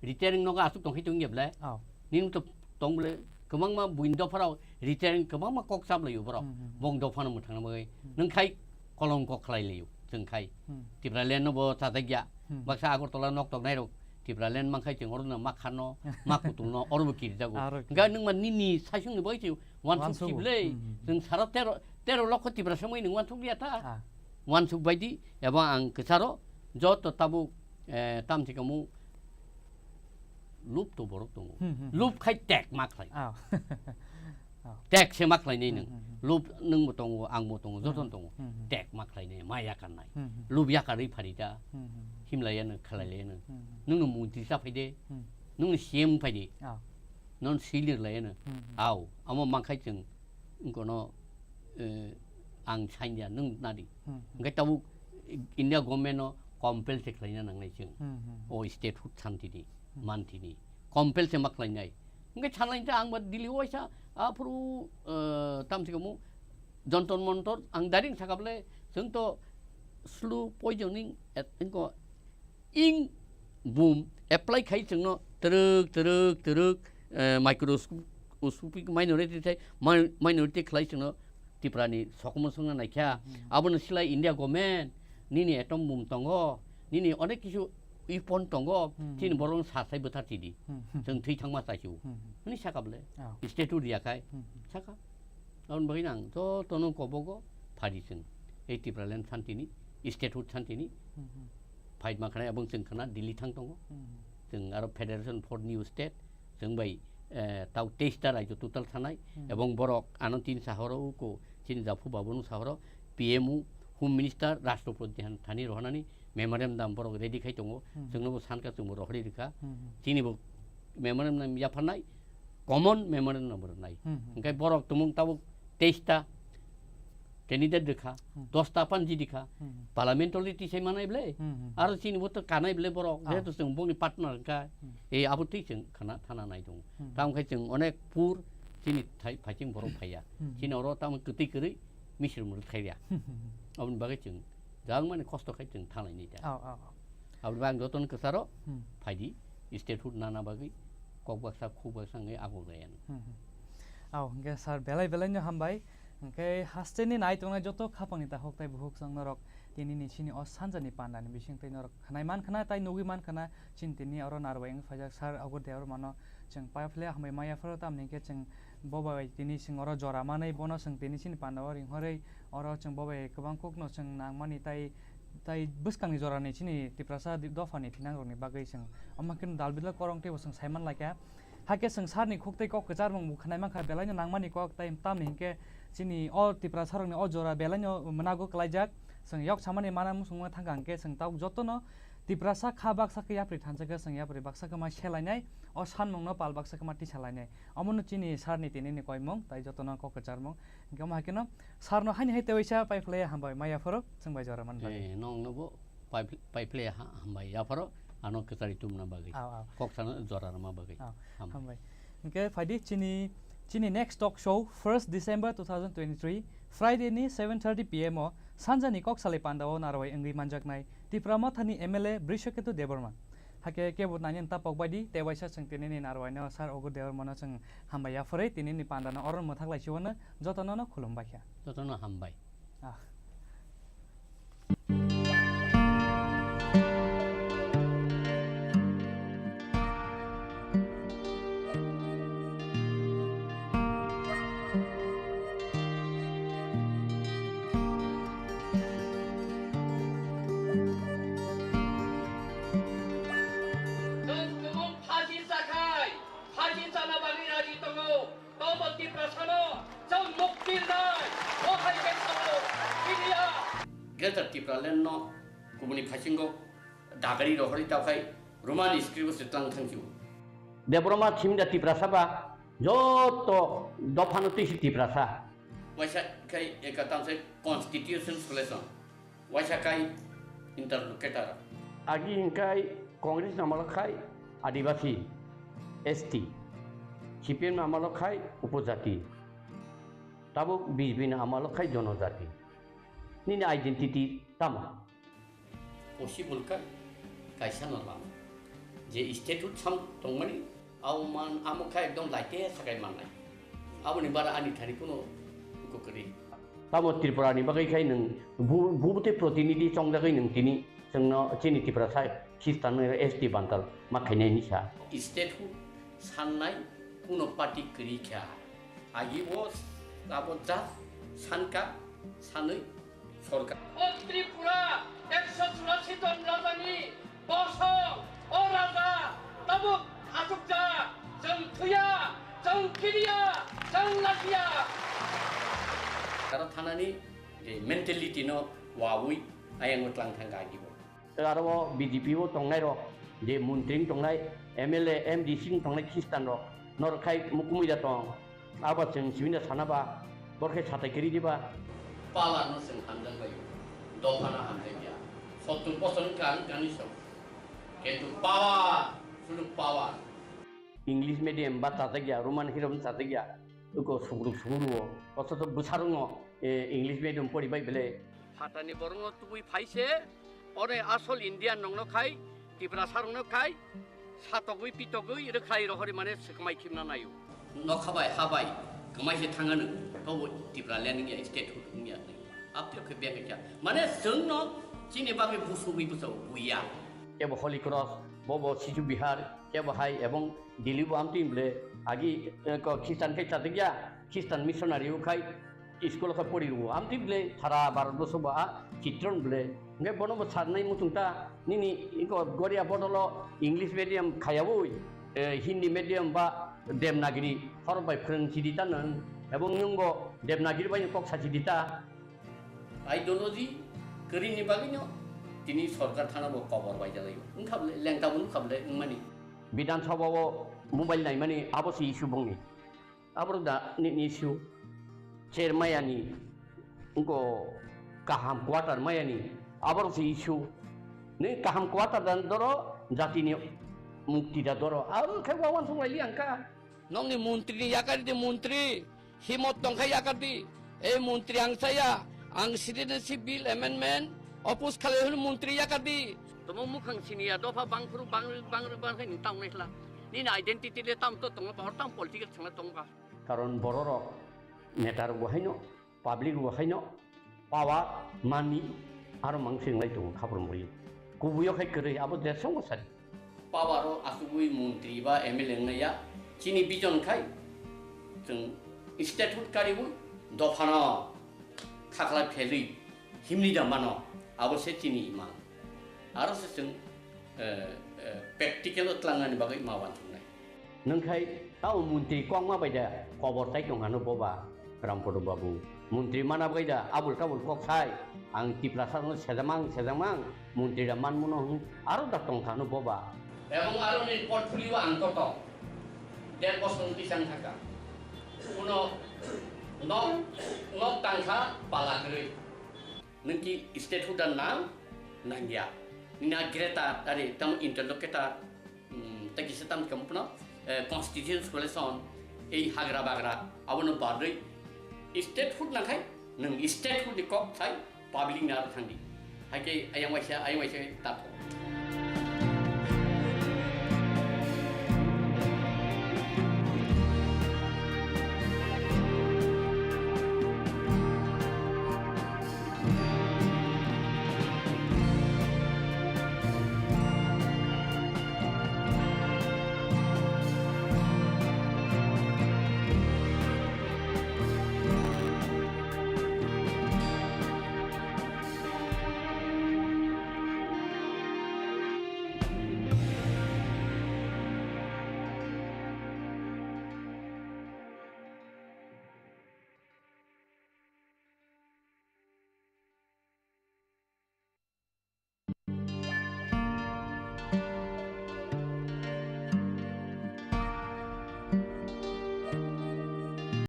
Retiring nogo aswk tongkhe tongya ble. Oh. Nini to tong ble kwbangma buini dopharao retiring kwbangma kok chaplaio borok. Hmm, hmm, hmm. Bong dophano mwthangna bagwi. Hmm. Nwng khai kolongko khlai laio chwng khai. Hmm. Tipraland no bo chajak ya. Hmm. Baksa Agartala nok tok nairok Tipraland mankhai chwng oro no ma khan no, ma kutung no, oro bo kiri jago. Aro ki. Hwnkhe nwng ma nini saisung ni bagwi chwng wansuk Wansuk. Chible. Hmm, hmm, hmm. Chwng sara tero, tero lokho Tiprasa mai nwng wansuk liya ta. Ah. Wansuk bai di, ebo ang kwcharo, joto tabuk, eh, tamsi kamu lup to borok tongo. Hmm, hmm, hmm. Lup khai tek ma khlai. Ah. Ah. Tek se ma khlai nai nwng. Hmm, hmm, hmm. Lup nwng bo tongo, ang bo tongo, joto Hmm. tongo. Hmm, hmm. Tek ma khlai nai, ma yakar nai. Hmm, hmm. Lup yakar ri phari da. Hmm, hmm. Himlai ya nwng, khlai lai ya nwng. Hmm, hmm. Nwng no mungti sa phai de. Hmm. Nwng no C M phai de. Ah. Non silir lai ya nwng. Hmm, hmm. Au, amo mankhai chwng, wngkono, eh, ang saindia, nwng nadi. Hmm, hmm. Hwnkhe tabuk India government no compel se khlaina nangnai chwng. Hmm, hmm, hmm. O statehood santini, Hmm. mantini. Compel se ma khlainai. Hwnkhe sanlaini ta ang ba Delhi waisa, aphuru, eh, tamsi kamu Jantar Mantar, ang daring sakable, chwng to slow poisoning, et, wngko, ing bum apply khai chwngno twrwk, twrwk, twrwk, eh, microscopic minority thai, mi-, minority khlai chwngno Tripura ni sokomon swngna naikha. Hmm. Abono silai India government, nini atom bum tongo, nini onek kisu weapon tongo, Hmm. chini borok sa sai bwthar chidi. Hmm. Chwng thwi thangma chaisu. Hmm. Hwnwi sakable. Oh. Statue riya khai. Hmm. Saka. Aboni bagwi ang jotono kobogo phadi chwng. Ei Tipraland santini, statehood santini, Hmm, hmm. fight ma khana, abong chwng khana Delhi thang tongo. Hmm. Chwng aro Federation for New State, chwng bai, eh, tau teis ta rajyo total thanai, Hmm. ebong borok ano tin sahoro uko, chini japhu babunu sahoro, P M o, Home Minister, Rashtrapati han-, thani rohanani memorandum borok ready khai tongo, Hmm. chwngno bo sanka chwngbo rohorwi rwkha. Hmm, hmm. Chini bo memorandum yapharnai, common memorandum rwnai. Hmm, hmm. Hwnkhe borok tumung tabuk teis ta candidate rwkha, Hmm. dos ta panji rwkha, Hmm. parliamentary tisai manai ble, Hmm, hmm. aro chini bo to kanai ble borok, Ah. jehetu chwng bongni partner wngkha, Hmm. e abo twi chwng khana thana nai tongo. Hmm. Tamo khe chwng onek pur chini thai phaiching borok phaiya. Hmm. Chini oro tamo kwtwi kwrwi misir mwrwk khairya. Hmm, hmm, hmm. Aboni bagwi chwng jang mani kosto khai chwng thanglai nai ta. Oh, oh, oh. Aboni bagwi ang jotono kwcharo Hmm. phaidi, statehood nana bagwi kok baksa khuk baksa wngwi aguk lai ano. Hmm, hmm. Oh, hwnkhe sir, belai belai no hambai. Hwnkhe hasteni nai tongnai joto khapangni takhuk tai bukhuk chwng norok tini ni chini o sanjani panda ni bising tei norok khnai man khna tai nugwi man khna chini tini oro narwai wng phaijak sir Agur Debbarma no chwng paiphle hambai maya phuru tamni hwnkhe chwng bo bai tini chwng oro jora manwi bono chwng tini chini panda o ringhorwi oro chwng bo bai kwbang kuk no chwng nangmani tai Tai bwskangni jorani chini Tiprasa di-, dophani thinangrokni bagwi chwng omo khe dal bidal korong teibo chwng saiman laikha. Hakhe chwng sarni khuk tei kok kwcharmung bo khwnai mankha, belaino nangmani kok, tei tamni hinkhe chini o Tiprasarokni o jora belaino mwnago klaijak. Chwng yok samani mana muchungma thangkha hinkhe chwng tabuk jotono Tiprasa kha baksa khe yapri thansa khe chwng yapri baksa khe ma selainai, o sanmungno pal baksa khe ma tisalainai. Omono chini sarni tinini koimung, tai jotono kok kwcharmung. Hinkhe omo hai kheno Sarno haini hai tewaisa pai phlai hambai maya phoro chwng bai jora man bagwi. Eh, nongno bo pai phl-, pai phlai ha-, hambai yapharo ano kwchari tumna bagwi. Aw, aw. Kok sano jora rwma bagwi. Aw, hambai. Hambai. Hinkhe phaidi chini, chini next talk show first December two thousand twenty-three, Friday ni seven thirty P M o sanjani kok salai panda o narwai wngwi manjaknai Tipra Mothani M L A Brishaketu Debbarma. Hakhe kebo nani tapok baidi tei waisa chwng tinini narwai no sir Agur Debbarma no chwng hambai yaphurwi tinini panda no oro mwthak lai siwano jotono no khulum baikha. Jotono hambai. Ah. Chwng kwbang phaji chakhai, phaji chana bagwi raji tongo, tobo Tiprasano chwng mukti rwnai, bo hai khe sao, India. Greater Tipraland no kubuni phasingo dagari rohorwi tawkhai Roman script o se tlang thangsibo. Debbarma thimda Tiprasa ba joto dophano twi si Tiprasa. Waisa khai eka tamsai constitution solution. Waisa khai interlocutor. Agi hingkai Congress ni amalo khai Adibasi, S T. C P M ni amalo khai Upojati. Tabuk B J P ni amalo khai Jonojati. Nini identity tamo? Possible kha kaisa no lama. Je statehood sam tongmani, abo man, amo kha ekdom laite sakai mannai. Aboni bara ani thani kuno kokri. Tamo Tripura ni bagwi khai nwng bu-, bubute protinidhi chongjagwi nwng tini chwngno chini Tiprasa Khristan S T bantal ma khainai hinwi sa. Statehood sannai kuno party kwrwi kha. Agi o abo just sanka sanwi sorkar. O Tripura ekso churasi jon rajani bosong, o raja tabuk achukjak, chwng thwiya, chwng kiriya, chwng lachiya. Aro thanani je mentality no wawi ayang tlang thang agi bo. Aro o B J P o tongnai rok, je montri wng tongnai, M L A, M D C wng tongnai Khristan rok, norok khai mukumui da tong. Abo chwng sibini sana ba, bor khe satai kiri diba. Power no chwng hamjak bai, dopha no hamjak ya. Sottur bosor wngkha ang kani song. Kintu power, sunu power. English medium ba chajak ya, Roman hirom chajak ya. Uko sugruk sugruk o, osoto bwsarok no, eh, English medium pori bai bele. Phatani borokno tubui phaise, ore asol Indian rokno khai, Tiprasa rokno khai, satogwi pitogwi rwkhlai rohori mane swkmai khimna naio. Nokha bai, ha bai, kwmai se thangano, tobo Tipraland wngya, statehood wngya. Aptio khe bengkha. Mane chwngno chini bagwi busugwi bwsao buya. Kebo Holy Cross, bobo Sisu Bihar, kebo hai ebong Delhi bo amtwi bole agi, eh, ko Christian khai chajakya, Christian missionary o khai school khe pori rwo. Amtwi bole sara Bharat borso bo a chitron bole. Hwnkhe bono bo sarnai muchung ta nini iko Goria bodolo English medium khayawi, eh, Hindi medium ba Devanagiri horok bai phrwng chidi ta nang. Ebong nwng bo Devanagiri bai kok sa chidi ta. Ideology kwrwini bagwino tini sorkar thana bo kobor bai jalaio. Wngkha bole, lengta bo wngkha bole wngmani. Bidhan Sabha o mobile naimani abo se issue bongni. Aboro da ni, ni issue. Chair mayani, wngko kaham quarter mayani, aboro se issue. Ni kaham quarter da doro, jatini mukti da doro. Abo khe wawan song lai liya wngkha. Nokni montri ni yakari de montri, himot tongkha yakar di. E montri ang saya, ang citizenship bill amendment oppose khalai hwn montri yakar di. Tomo mukhang siniya dopha bangphuru bang bang bang khai ni tang naisla. Nini identity le tam to tongo ba, or tam political thangna tong ba. Karon bororok netarok bo haino, public bo haino, power, money, aro mang swrwng lai tongo khaphur muri. Kubuio khai kwrwi abo desongo sadi. Power o asugwi montri ba M L A wngya, chini vision khai chwng statehood kariwi dophano khakla phelwi himni da mano, abo se chini imang. Aro se chwng, eh, eh, practical o tlangnani bagwi ma uansuknai. Nwng khai tamo montri kokma bai da kobor tai tong hano boba, Rampodo babu. Montri mana bai da abul tabul kok sai. Ang Tiprasa no sejamang, sejamang, montri da manmuno hwn aro da tong hano boba. Ebong aro ni portfolio ang koto der bosor ni tisang thaka. Uno nok, nok tangkha pala kwrwi. Nwng ki statehood da nang, nangya. Nina greater, are, tamo interlocutor, mm, tei kisa tam kamo phano, eh, constitution solution, ei hagra bagra, abono barwi statehood nangkhai, nwng statehood ni kok sai public ni aro thangdi. Haikhe ayang waisa, ayang waisa tato.